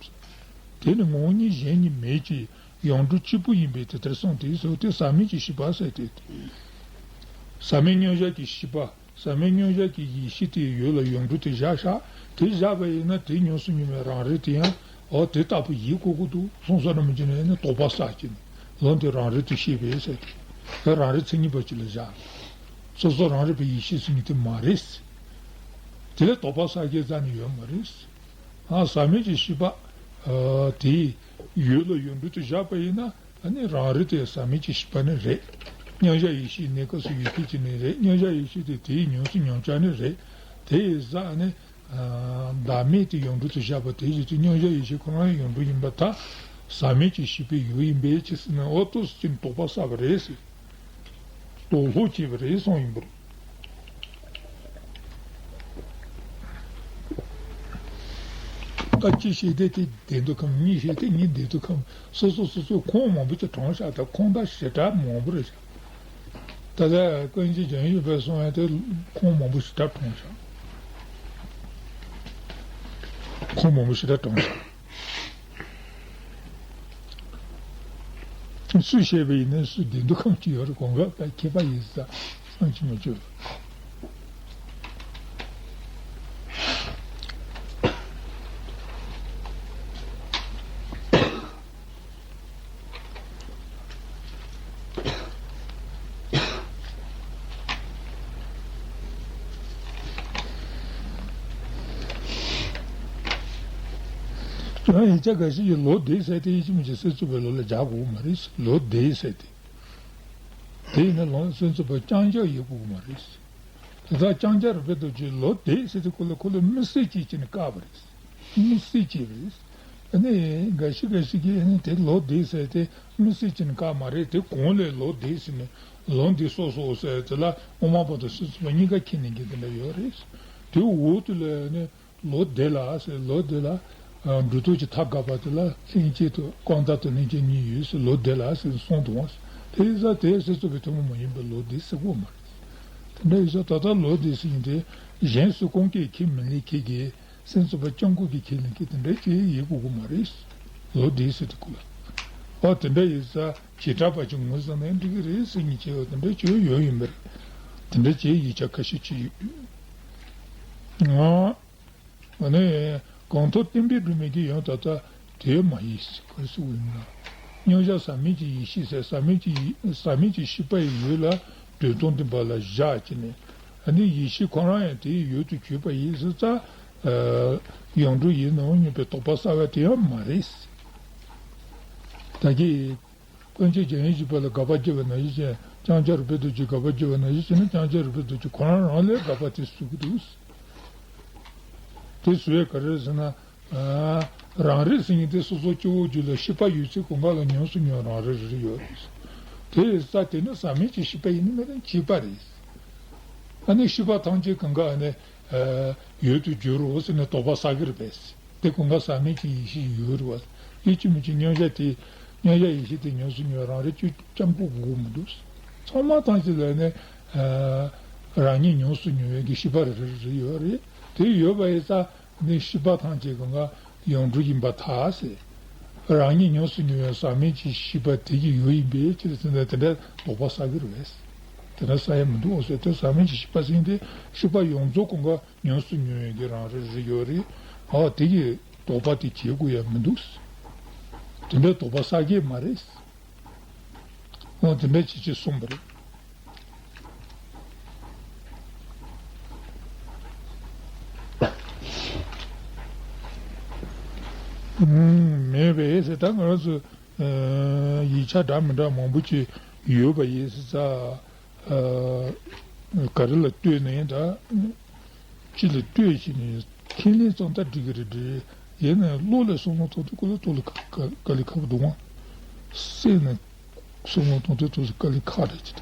དེ་ནི་ངོ་བོ་ཉིད་གཞན་ཉིད་མེད་ཅིང་ཡོངས་གྲུབ་གཅིག་པུ་ཡིན་པས་དེ་ལྟར་གསུངས་ཏེ་ཟེར་ཏེ། ཟག་མེད་ཀྱི་ཤེས་པ་ཟེར་ཏེ། ཟག་མེད་མཉམ་གཞག་གི་ཤེས་པ། ཟག་མེད་མཉམ་གཞག་གི་ཡེ་ཤེས་དེའི་ཡུལ་ལ་ཡོངས་གྲུབ་དེ་བཞག་བཞག་དེ་བཞག་པ་ཡིན་ན་དེ་ཉམས་སུ་མྱོང་བའི་རང་རིག་དེ་ཡང་འོ་དེ་ལྟ་བུ་ཡིན་དགོས་ཀྱི་འདུག་གསུངས་ས་ར་མི་འཇིགས་ནས་ནི་དོགས་པ་བསགས་ཀྱིན། ལམ་དེ་རང་རིག་ཏུ་ཤེས་པས་ཟེར་ཏེ། དེ་རང་རིག་མཚན་ཉིད་པ་ཅིག་ལ་བཞག་སོ་སོ་རང་རིག་པའི་ཡེ་ཤེས་ཟེར་མཁན་དེ་མ་རེད། དེ་ལས་དོགས་པ་བསགས་རྒྱུ་རྩ་ནས་ཡོད་མ་རེད། ཨ་ཟག་མེད་ཀྱི་ཤེས་པ། ཨ་དེའི་ཡུལ་ལ་ཡོངས་གྲུབ་ཏུ་བཞག་པ་ཡིན་ན། ཨ་ནི་རང་རིག་དེ་ཟག་མེད་ཀྱི་ཤེས་པ་ནི་རེད། མཉམ་གཞག་ཡེ་ཤེས་གནས་སྐབས་སུ་ཡོད་མཁན་ཅིག་ནི་རེད། མཉམ་གཞག་ཡེ་ཤེས་དེ་དེའི་ཉམས་སུ་མྱོང་བྱ་ནི་རེད། དེ་ཡི་ས་ནི། བདག་མེད་དེ་ཡོངས་གྲུབ་ཏུ་བཞག་པ་དེ་བཞིན་དུ་མཉམ་གཞག་ཡེ་ཤེས་ཁོ་རང་ཡོངས་གྲུབ་ཡིན་པར་ཐལ། ཟག་མེད་ཀྱི་ཤེས་པའི་ཡུལ་ཡིན་པའི་ཕྱིར་ཟེར་ན། འོ་ཏོག་ཙམ་ཅིག་དོགས་པ་ཟ་བ་རེད་ཟེར། དོགས་སློང་བྱས་པ་རེད་གསུངས་ཡིན་པ་རེད། ད་གཅིག་བཤད་དེ་དེ་བདེ་མདོ་ཁམས། གཉིས་བཤད་དེ་གཉིས་བདེ་མདོ་ཁམས། སོ་སོ་སོ་སོའི་ཁུངས་མང་པོ་ཅིག་དྲངས་བཞག་ད་ཁུངས་དག་ཞེ་དྲག་མང་པོ་རེད་བཞག་ད་ལྟ་ཀུན་མཁྱེན་འཇམ་དབྱངས་པས་གསུངས་ཡ་དེ་ཁུངས་མང་པོ་ཞེ་དྲག་དྲངས་བཞག་ཁུངས་མང་པོ་ཞེ་དྲག་དྲངས་བཞག་སུས་བཤད་པ་ཡིན་ན་སུ་བདེ་མདོ་ཁམས་ཀྱི་ཡོད་རེད། གང་ག་ད་མཁས་པ་ཡིན་ས་བསམ་གྱིས་མི་ཁྱབ། ཡང་ཡིག་ཆ་འགའ་ཞིག་གིས་ལོ་དེ་ཟེར་དེ་ཡིད་ཆེས་མི་བྱེད། སེམས་རྩུབ་པའི་ལོ་ལ་སྦྱར་དགོས་མ་རེད། ལོ་དེ་ཟེར་དེ། དེ་ཡིན་ན་ལོ་སེམས་རྩུབ་པ་རྐྱང་རྐྱང་ཡོད་དགོས་མ་རེད། དེ་དག་རྐྱང་རྐྱང་རིག་པའི་རྡོ་རྗེ་ལོ་དེ་ཟེར་དེ་ཁོ་ལ་ཁོ་ལ་དམིགས་བསལ་གྱིས་བྱས་ནས་བཀག་པ་རེད། དམིགས་བསལ་གྱིས་རེད། ཨ་ནི་འགའ་ཞིག་འགའ་ཞིག་གིས་ཨ་ནི་དེ་ལོ་དེ་ཟེར་དེ་དམིགས་བསལ་གྱིས་ནི་བཀག་མ་རེད། དེ་གོང་ལས་ལོ་དེ་ཟེར་ནས་ལོ་འདི་སོ་སོ་ཟེར་དེ་ལ་དབུ་མ་པ་དང་སེམས་རྩུབ་པ་གཉིས་ཀ་ཁས་ལེན་མཁན་དེ་འདྲ་ཡོད་རེད། དེ་འོག་ཏུ་ལ་ཨ་ནི་ལོ་དེ་ལ་ཟེར། ལོ་དེ་ལ་ཨ་གྲུབ་ཐོབ་ཀྱི་ཐབས་དགག་པ་དེ་ལ་ལྷན་སྐྱེས་དང་རྐང་དག་དང་ལྷན་སྐྱེས་གཉིས་ཡོད་ཟེར། ལོ་དེ་ལ་ཟེར་གསུངས་འདུག་བ། དེ་ཡིན་ཙང་དེ་སེམས་རྩུབ་པའི་ཐུན་མོང་མ་ཡིན་པའི་ལོ་དེ་ཟེར་གོ་མ་རེད། དེ་འདྲ་ཡིན་ཙང་ད་ལྟ་ལོ་དེ་ཟེར་མཁན་དེ་གཞན་སུ་གང་གིས་ཁས་མི་ལེན་མཁན་གྱི། སེམས་རྩུབ་པ་རྐྱང་རྐུབ་ཀྱིས་ཁས་ལེན་མཁན་དེ་འདྲ་ཅིག་ཡིན་དགོས་ཀྱི་མ་རེད། ལོ་དེ་ཟེར་དེ་ཁོ་ལ། ཨོ་དེ་འདྲ་ཡིན་ཙང་བྱེ་བྲག་པ་ཅིག་ངོས་བཟུང་ན་འགྲིག་གི་རེད་ཟེར་མཁན་ཅིག་ཡོད། དེ་འདྲ་ཅིག་ཡོད་ཡིན་པ་རེད། དེ་འདྲ་ཅིག་ཡིག་ཆ་ཁ་ཤས་ཅིག་ཡོད། ང་། ཨ་ནི་གང་ཐོབ་བསྟན་པའི་སྒྲོན་མེ་གིས་ཡང་ད་ལྟ་དེ་མ་ཡིན་ཟེར་ག་རེ་ཟེར་དགོས་ཡིན་ན། མཉམ་བཞག་ཟག་མེད་ཀྱི་ཡེ་ཤེས་ཟེར། ཟག་མེད་ཀྱི་ཡེ་ཟག་མེད་ཀྱི་ཤེས་པ་ཡི་ཡུལ་ལ་དོན་དམ་བདེན་པ་ལ་བཞག་བྱས་ནས། ཨ་ནི་ཡེ་ཤེས་ཁོ་རང་ཡང་དེའི་ཡུལ་དུ་གྱུར་པ་ཡིན་ཟེར་ཙང་། ཡོངས་གྲུབ་ཡིན་ནོ་སྙམ་པའི་དོགས་པ་ཟ་བ་དེ་ཡང་མ་རེད་ཟེར། ད་གིན། ཀུན་མཁྱེན་རྒྱལ་བའི་བཞེད་པ་ལ་དགག་པ་བརྒྱབ་པ་ནང་བཞིན་བྱས། རྐྱང་རྐྱང་རིག་པའི་རྡོ་རྗེས་དགག་པ་བརྒྱབ་པ་ནང་བཞིན་བྱས་ན། རྐྱང་རྐྱང་རིག་པའི་རྡོ་རྗེ་ཁོ་རང་རང་ལས་དགག་པ་དེ་བཟོ་གི་འདུག་དེ་བཟོ་ཡས་ག་རེ་རེད་ཟེར་ན། ཨ། རང་རིག་ཟེར་མཁན་དེ་སོ་སོ་སྐྱེ་བོ་རྒྱུད་ལ་ཤེས་པ་ཡོད་ཚད་གང་ག་ལ་ཉམས་སུ་མྱོང་རང་རིག་རེ་རེ་ཡོད་རེད། དེ་ཡིན་ཙང་དེ་ནི་ཟག་མེད་ཀྱི་ཤེས་པ་ཡིན་ནི་མ་རེད། བྱས་པ་རེད། ཨ་ནི་ཤེས་པ་ཐམས་ཅད་གང་ག་ཨ་ནི། ཨ། ཡུལ་དུ་གྱུར་རོ་ཟེར་ནས་དོགས་པ་ཟ་གི་རེད་པས། དེ་གང་ག་ཟག་མེད་ཀྱི་ཡེ་ཤེས་ཡོད་རེད་བ། ཡིད་ཆེས་མི་བྱེད། མཉམ་བཞག་དེ། མཉམ་བཞག་ཡེ་ཤེས་དེ་ཉམས་སུ་མྱོང་རང་རེད། ཅུང་རྐྱང་རྐུབ་དགོས་མི་འདུག་ཚང་མ་ཐམས་ཅད་ལ་ནི། ཨ། རང་ཉིད་ཉམས་སུ་མྱོང་བའི་གི་ཤེས་པ་རེ་རེ་རེ་ཡོད་རེད། དེ་ཡོད་པ་ཡིན་ཙང་ནི་ཤེས་པ་ཐམས་ཅད་གང་ག་ཡོངས་གྲུབ་ཡིན་པར་ཐལ་ཟེར། རང་ཉིད་ཉམས་སུ་མྱོང་བའི་ཟག་མེད་ཀྱི་ཤེས་པ་དེ་གི་ཡུལ་ཡིན་པའི་ཕྱིར་ཟེར་ན། དེ་འདྲ་དོགས་པ་ཟ་གི་རེད་པས། དེ་འདྲ་ཟ་ཡ་མི་འདུག་འོ་ཟེར་ཏེ། ཟག་མེད་ཀྱི་ཤེས་པ་ཟེར་མཁན་དེ་ཤེས་པ་ཡོངས་རྫོགས་གང་ག་ཉམས་སུ་མྱོང་ཡས་ཀྱི་རང་རིག་རེ་ཡོད་རེད། ཨ། དེ་གི་དོགས་པ་དེ་བྱེད་དགོས་ཡ་མི་འདུག་དེ་འདྲའི་དོགས་པ་ཟ་གི་མ་རེད། ཨོ་དེ་འདྲ་བྱེད་ཅེས་གསུངས་པ་རེད། ཨུམ། མེད་པས་ཟེར། ད་ང་རང་ཚོ། ཨ། ཡིག་ཆ་འདྲ་མི་འདྲ་མང་པོ་ཅིག་ཡོད་པ་ཡིན་ཙང་། ཨ། ག་རེ་ལ་ལྟོས་ནའི་འདྲ། ཅི་ལ་ལྟོས་བྱས་ནས་ཁས་ལེན་ཙམ་ད་འགྲིག་གི་རེད་འགྲིག་ཡིན་ནའི་བློ་ལ་བསམ་བློ་གཏོང་དུས་སྐབས་ལ་ཏོག་ཙམ་དཀའ་ལས་ཁག་པོ་འདུག་ཨང་། སེམས་ནས་བསམ་བློ་གཏོང་དུས་ཏོག་ཙམ་དཀའ་ལས་ཁག་རེད་ཅེས།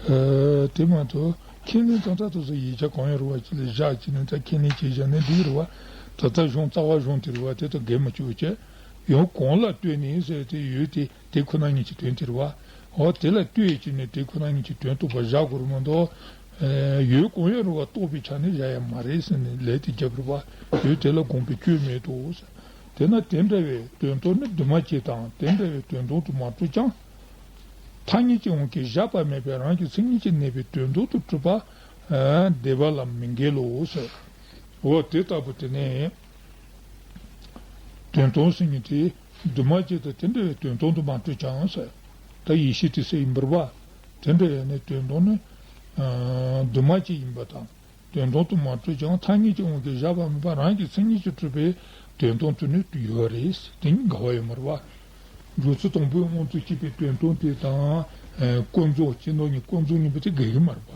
ཨ། དེ་མ་གཏོགས་ཁས་ལེན་ཙམ་ད་ཏོག་ཙམ་ཡིག་ཆ་གང་ཡོད་རེད་བ་ཅིག་ལ་བཞག་བྱས་ནས་ད་ཁས་ལེན་བྱས་བཞག་ན་འགྲིག་གི་རེད་བ། ད་ལྟ་གཞུང་རྩ་བ་གཞུང་དེ་རེད་བ། དེ་དང་འགལ་མ་བཅུག་བྱས། ཡང་གང་ལ་ལྟོས་ནས་ཟེར་དེ་ཡོད་དེ། དེ་ཁོ་ན་ཉིད་ཀྱི་དོན་དེ་རེད་བ། འོ་དེ་ལ་ལྟོས་བྱས་ནས་དེ་ཁོ་ན་ཉིད་ཀྱི་དོན་རྟོགས་པར་བཞག་དགོས་རེད་མ་གཏོགས། ཨེ། ཡུལ་གང་ཡོད་རེད་བ་རྟོགས་པའི་ཆ་ནས་བཞག་ཡ་མ་རེད་ཟེར་ནས་ལན་དེ་བརྒྱབ་རེད་བ། ཡུལ་དེ་ལ་དགོངས་པའི་སྐྱོན་མེད་དོ་ཟེར། དེས་ན་དེ་འདྲ་བའི་དོན་རྟོགས་ནི་འདུས་མ་བྱས་དང་དེ་འདྲ་བའི་དོན་དམ་དུ་མ་གྲུབ་ཀྱང་། ཐ་སྙད་ཀྱི་དབང་གིས་བཞག་པ་མེད་པའི་རང་གི་མཚན་ཉིད་ཀྱིས་གནས་པའི་དོན་དམ་དུ་གྲུབ་པ། ཨེ། འདོད་པ་ལ་མི་འགལ་ལོ་ཟེར། འོ་དེ་ལྟ་བུ་དེ་ནི། དོན་དམ་ཟེར་མཁན་དེ་འདུས་མ་བྱས་དང་དེ་འདྲ་བའི་དོན་དམ་དུ་མ་གྲུབ་ཀྱང་ཟེར། ད་ཡེ་ཤེས་དེ་སུ་ཡིན་པར་བ། དེ་འདྲ་ཡང་ནི་དོན་དམ་ནི། ཨ། འདུས་མ་བྱས་ཡིན་པ་དང་དོན་དམ་དུ་མ་གྲུབ་ཀྱང་ཐ་སྙད་ཀྱི་དབང་གིས་བཞག་པ་མེད་པ་རང་གི་མཚན་ཉིད་ཀྱིས་གྲུབ་པའི་དོན་དམ་དུ་ནི་ཡོད་རེད། དེ་གཉིས་འགལ་བ་ཡོད་མ་རེད་བ། འཇོག་ཚུལ་དང་པོའི་དབང་དུ་བྱས་པའི་དོན་དམ་དེ་དང་། ཨ། ཀུན་རྫོབ་སྤྱི་ནོར་གཉིས་ཀུན་རྫོབ་གཉིས་པོ་དེ་འགལ་གྱི་མ་རེད་བ།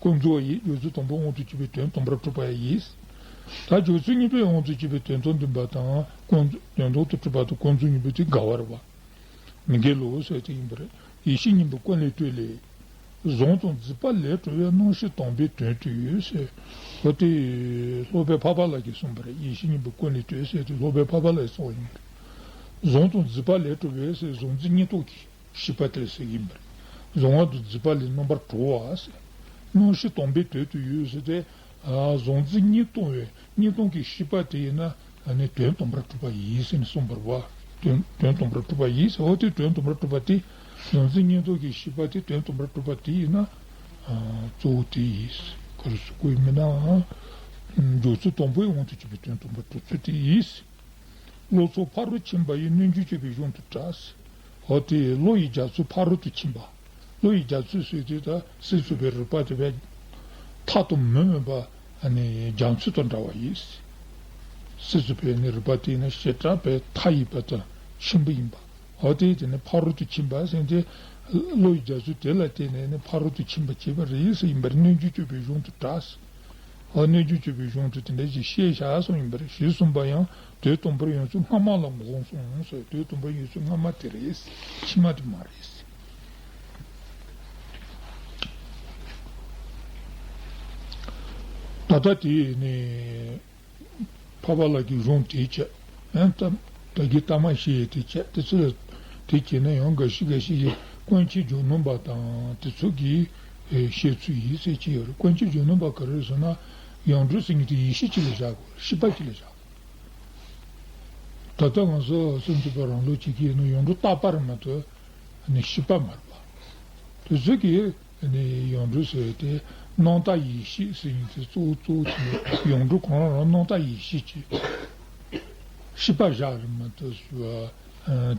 ཀུན་རྫོབ་ཡིན། སྦྱོར་ཚུལ་དང་པོའི་དབང་དུ་གྱུར་པའི་དོན་དམ་པར་གྲུབ་པ་ཡིན། ད་སྦྱོར་ཚུལ་གཉིས་པའི་དབང་དུ་གྱུར་པའི་དོན་དམ་བདེན་པ་དང་ཀུན་རྫོབ། དོན་དམ་དུ་གྲུབ་པ་དང་ཀུན་རྫོབ་གཉིས་པོ་དེ་འགལ་བ་རེད་བ། མི་འགལ་ལོ་ཟེར་དེ་ཡིན་པ་རེད། ཡེ་ཤེས་སྙིང་པོའི་ཀུན་ལས་བཏུས་ལས། གཟུང་དང་འཛིན་པ་ལས་གྲུབ་པའི་རྣམ་ཤེས་དང་པོའི་དོན་དུ་ཡོད་ཟེར། འོ་དེ་སློབ་དཔོན་འཕགས་པ་ལྷ་གིས་གསུངས་པ་རེད། ཡེ་ཤེས་སྙིང་པོའི་ཀུན་ལས་བཏུས་ཟེར་དེ་སློབ་དཔོན་འཕགས་པ་ལྷ་གིས་གསུངས་པ་ཡིན་པ་རེད། གཟུང་དང་འཛིན་པ་ལས་གྲུབ་པའི་ཟེར་གཟུང་འཛིན་གཉིས་སྟོང་གི་ཤེས་པ་དེ་ཟེར་ཡིན་པ་རེད། གཟུང་བ་དང་འཛིན་པ་ལས་རྣམ་པར་གྲོལ་བ་ཟེར། རྣམ་ཤེས་དང་པོའི་དོན་དུ་ཡོད་ཟེར་ཏེ། གཟུང་འཛིན་གཉིས་སྟོང་བའི་གཉིས་སྟོང་གི་ཤེས་པ་དེ་ཡིན་ན་ནི་དོན་དམ་པར་གྲུབ་པ་ཡིན་ཟེར་ནས་གསུངས་པ་རེད་བ། དོན་དོན་དམ་པར་གྲུབ་པ་ཡིན་ཟེར། འོ་དེ་དོན་དམ་པར་གྲུབ་པ་དེ། གཟུང་འཛིན་གཉིས་སྟོང་གི་ཤེས་པ་དེ་དོན་དམ་པར་གྲུབ་པ་དེ་ཡིན་ན། གཙོ་བོ་དེ་ཡིན། ག་རེ་ཟེར་དགོས་མིན་ན། སྦྱོར་ཚུལ་དང་པོའི་དབང་དུ་གྱུར་པའི་དོན་དམ་པར་གྲུབ་ཚུལ་དེ་ཡིན། བློ་ཚོགས་ཕ་རོལ་ཕྱིན་པ་ཡི་རྣལ་འབྱོར་སྤྱོད་པའི་གཞུང་དུ་གྲགས། འོ་དེ་བློ་ཡི་རྒྱ་མཚོ་ཕ་རོལ་ཏུ་ཕྱིན་པ། བློ་ཡི་རྒྱ་མཚོ་ཟེར་དུས་ད་སྲིད་རྩོད་པའི་རིག་པ་དེ་བས་མཐའ་དང་མི་མངོན་པ་ནི་རྒྱ་མཚོ་དང་འདྲ་བ་ཡིན། སྲིད་རྩོད་པའི་ནི་རིག་པ་དེ་ནི་བྱེ་བྲག་པའི་མཐའ་ཡས་པ་དང་ཆེན་པོ་ཡིན་པ། འོ་དེ་དེ་ནི་ཕ་རོལ་ཏུ་ཕྱིན་པ་ཟེར་དེ། བློ་ཡི་རྒྱ་མཚོ་དེ་ལ་བརྟེན་ནས་ནི་ཕ་རོལ་ཏུ་ཕྱིན་པ་བྱས་པ་རེད་ཟེར་ཡིན་པར་རྣལ་འབྱོར་སྤྱོད་པའི་གཞུང་དུ་གྲགས། འོ་རྣལ་འབྱོར་སྤྱོད་པའི་གཞུང་དུ་དེ་འདྲ་ཞིག་བཤད་བཞག་གསུངས་ཡིན་པ་རེད། ཞེས་གསུངས་པ་ཡང་དོན་དམ་པར་ཡོངས་སུ་སྔ་མ་ལ་དགོངས་སོ་ཟེར། དོན་དམ་པར་ཡོངས་སུ་སྔ་མ་དེ་རེད། ཕྱི་མ་དེ་མ་རེད། ད་ལྟ་དེ་ནི་འཕགས་པ་ལྷ་གི་གཞུང་དེ་བྱས། ཨ་ད་ད་གིན་ལྟ་མ་ཤེས་དེ་བྱས། དེ་ཚོ་དེ་བྱས་ན་ཡང་འགའ་ཞིག་འགའ་ཞིག་གིས་ཀུན་མཁྱེན་ཇོ་ནང་པ་དང་དེ་ཚོ་གིས་བཤད་ཚུལ་ཡིན་ཟེར་གྱི་ཡོད་རེད། ཀུན་མཁྱེན་ཇོ་ནང་པ་ག་རེ་ཟེར་ན། ཡོངས་གྲོལ་ཟེར་མཁན་དེ་ཡེ་ཤེས་གཅིག་ལ་བཞག་དགོས། ཤེས་པ་གཅིག་ལ་བཞག་དགོས། ད་ལྟ་ང་ཚོ་སེམས་ཙམ་པ་རང་ལུགས་གཅིག་གིས་ནི་ཡོངས་གྲོལ་རྟག་པ་རེད་མ་གཏོགས་ནི་ཤེས་པ་མ་རེད་པ། དེ་ཚོ་གིས་ནི་ཡོངས་གྲོལ་ཟེར་དེ་རྣམ་དག་ཡེ་ཤེས་ཟེར་མཁན་དེ་གཙོ་བོ་གཙོ་བོ་དེ་ཡོངས་གྲོལ་ཁོ་རང་རང་རྣམ་དག་ཡེ་ཤེས་ཀྱི་ཤེས་པ་བཞག་རེད་མ་གཏོགས་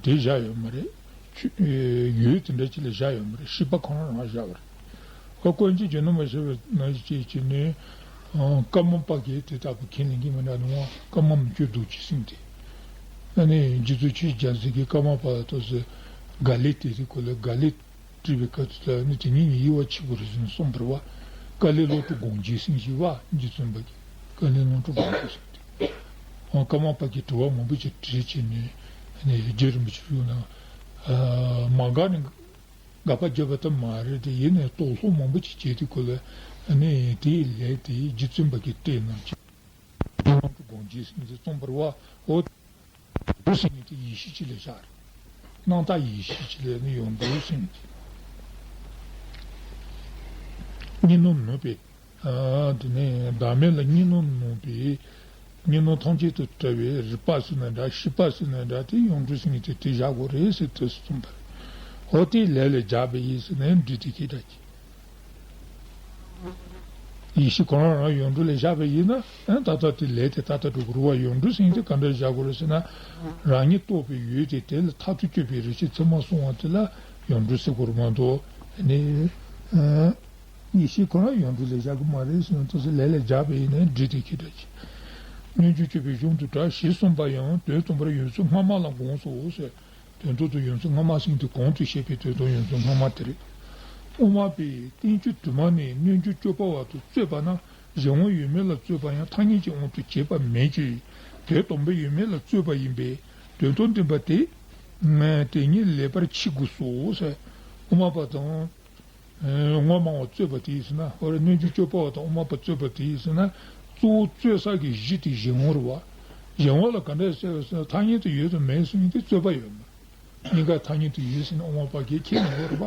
དེ་བཞག་ཡོད་མ་རེད། ཆོས་ཡུལ་དེ་འདྲ་ཅིག་ལ་བཞག་ཡོད་མ་རེད། ཤེས་པ་ཁོ་རང་རང་བཞག་པ་རེད། ཨོ་ཀུན་མཁྱེན་ཇོ་ནང་པ་ཞེས་པ་ནང་བཞིན་བྱས་བྱས་ནས། ཨང་། ཀརྨ་པ་གིས་དེ་ལྟ་བུ་ཁས་ལེན་གྱི་མི་འདྲ་ནོ། ཀརྨ་མི་བསྐྱོད་རྡོ་རྗེ་སེང་གེ་དེ། ཨ་ནི་རྗེ་བཙུན་ཆོས་རྒྱལ་མཚན་གྱིས་ཀརྨ་པ་ལ་ཏོག་ཙམ་དགའ་ལན་སྤྲད་དུས་སྐབས་ལ། དགའ་ལན་སྤྲད་པའི་སྐབས་དེ་ལ་ནི་དེ་ཉིད་ནི་དབྱེ་བ་ཕྱེ་དགོས་རེད་ཟེར་ནས་གསུངས་པ་རེད་པ། བཀའ་བློན་སློབ་གྲོགས་སྒོམ་རྒྱལ་སེང་གེ་བ། རྗེ་བཙུན་པ་གི་བཀའ་བློན་སློབ་གྲོགས་སྒོམ་རྒྱལ་སེང་གེ་དེ། ཨང་། ཀརྨ་པ་གིས་དྲི་བ་མང་པོ་ཅིག་དྲིས་བྱས་ནས་ནི་རྗེ་རིན་པོ་ཆེ་གསུངས་ན། ཨ། མ་དགའ་ནི། དགག་པ་བརྒྱབ་པ་ལྟར་མ་རེད་དེ། ཡིན་ནའི་དོགས་སློང་མང་པོ་ཅིག་བྱས་དུས་སྐབས་ལ་ནི་དེའི་ལན་དེ་རྗེ་བཙུན་པ་གིས་སྤྲད་གནང་བྱས། སྒོམ་རྒྱལ་སེང་གེས་གསུངས་པ་རེད་པ། འོ། ཡོངས་གྲོལ་ཟེར་མཁན་དེ་ཡེ་ཤེས་གཅིག་ལ་བཞག་རེད། རྣམ་དག་ཡེ་ཤེས་གཅིག་ལ་ནི་ཡོངས་གྲོལ་ཟེར་མཁན་དེ། གཉིས་སྣང་ནོན་པའི། ཨ། དེ་ནས་བདག་མེད་ལ་གཉིས་སྣང་ནོན་པའི། གཉིས་སྣང་ཐམས་ཅད་དང་བྲལ་བའི་རིག་པ་ཟེར་ན་འདྲ། ཤེས་པ་ཟེར་ན་འདྲ། དེ་ཡོངས་གྲོལ་ཟེར་མཁན་དེ་དེ་བཞག་དགོས་རེད་ཟེར་དུས་སུ་གསུངས་པ་རེད། འོ་དེ་ལས་ལ་སྦྱར་བ་ཡིན་ཟེར་ནས་འབྲི་དེ་ཁྱེད་འདྲ་གྱིས། ཡེ་ཤེས་ཁོ་རང་རང་ཡོངས་གྲོལ་ལ་བཞག་པ་ཡིན་ན། ཨ། ད་ལྟ་དེ་ལས་དེ་ཏག་ཏག་འགྲུབ་ཀྱི་རེད་པ། ཡོངས་གྲོལ་ཟེར་མཁན་དེ་ག་འདྲ་བཞག་དགོས་རེད་ཟེར་ན། རང་ཉིད་རྟོགས་པའི་ཡུལ་དེ་དེ་ལ་མཐར་ཐུག་དཔྱོད་པའི་རིགས་ཤེས་ཚད་མར་སོང་བ་དེ་ལ་ཡོངས་གྲོལ་ཟེར་དགོས་རེད་མ་གཏོགས་ནི། ཨ། ཡེ་ཤེས་ཁོ་རང་ཡོངས་གྲོལ་ལ་བཞག་གི་མ་རེད་ཟེར་ནས་ཏོག་ཙམ་ལས་ལ་སྦྱར་བ་ཡིན་ནའི་འབྲི་དེ་ཁྱེད་འདྲ་གྱིས། རྣལ་འབྱོར་སྤྱོད་པའི་གཞུང་དུ་གྲགས། ཞེས་གསུངས་པ་ཡང་དོན་དམ་པར་ཡོངས་སུ་སྔ་མ་ལ་དགོངས་སོ་ཟེར། དོན་དམ་དུ་ཡོངས་སུ་སྔ་མ་ཟེར་མཁན་དེ་གོང་དུ་བཤད་པའི་དོན་དམ་ཡོངས་སུ་སྔ་མ་དེ་རེད། དབུ་མ་པས་བསྟན་བཅོས་དུ་མ་ནས་རྣལ་འབྱོར་སྤྱོད་པ་བ་དང་རྩོད་པ་ན། གཞན་དབང་ཡོད་མེད་ལ་རྩོད་པ་ཡང་ཐ་སྙད་ཀྱི་དབང་དུ་བྱས་པ་མེད་ཅིང་། དོན་དམ་པར་ཡོད་མེད་ལ་རྩོད་པ་ཡིན་པས་དོན་དམ་བདེན་པ་དེ་དེ་ཉིད་ལེགས་པར་ཕྱེ་དགོས་སོ་ཟེར། དབུ་མ་པ་དང་། ཨེ། ངོ་མ་བ་རྩོད་པ་དེ་ཡིན་ཟེར་ན། འོ་རེད། རྣལ་འབྱོར་སྤྱོད་པ་བ་དང་དབུ་མ་པ་རྩོད་པ་དེ་ཡིན་ཟེར་ན། གཙོ་བོ་རྩོད་ས་གི་གཞི་དེ་གཞན་དབང་རེད་པ། གཞན་དབང་ལ་ག་འདྲ་ཟེར་བ་ཟེར་ན། ཐ་སྙད་དུ་ཡོད་དང་མེད་ཟེར་མཁན་དེ་རྩོད་པ་ཡོད་མ་རེད། གཉིས་ཀ་ཐ་སྙད་དུ་ཡོད་ཟེར་ན་དབུ་མ་པ་གིས་ཁས་ལེན་དགོས་རེད་པ།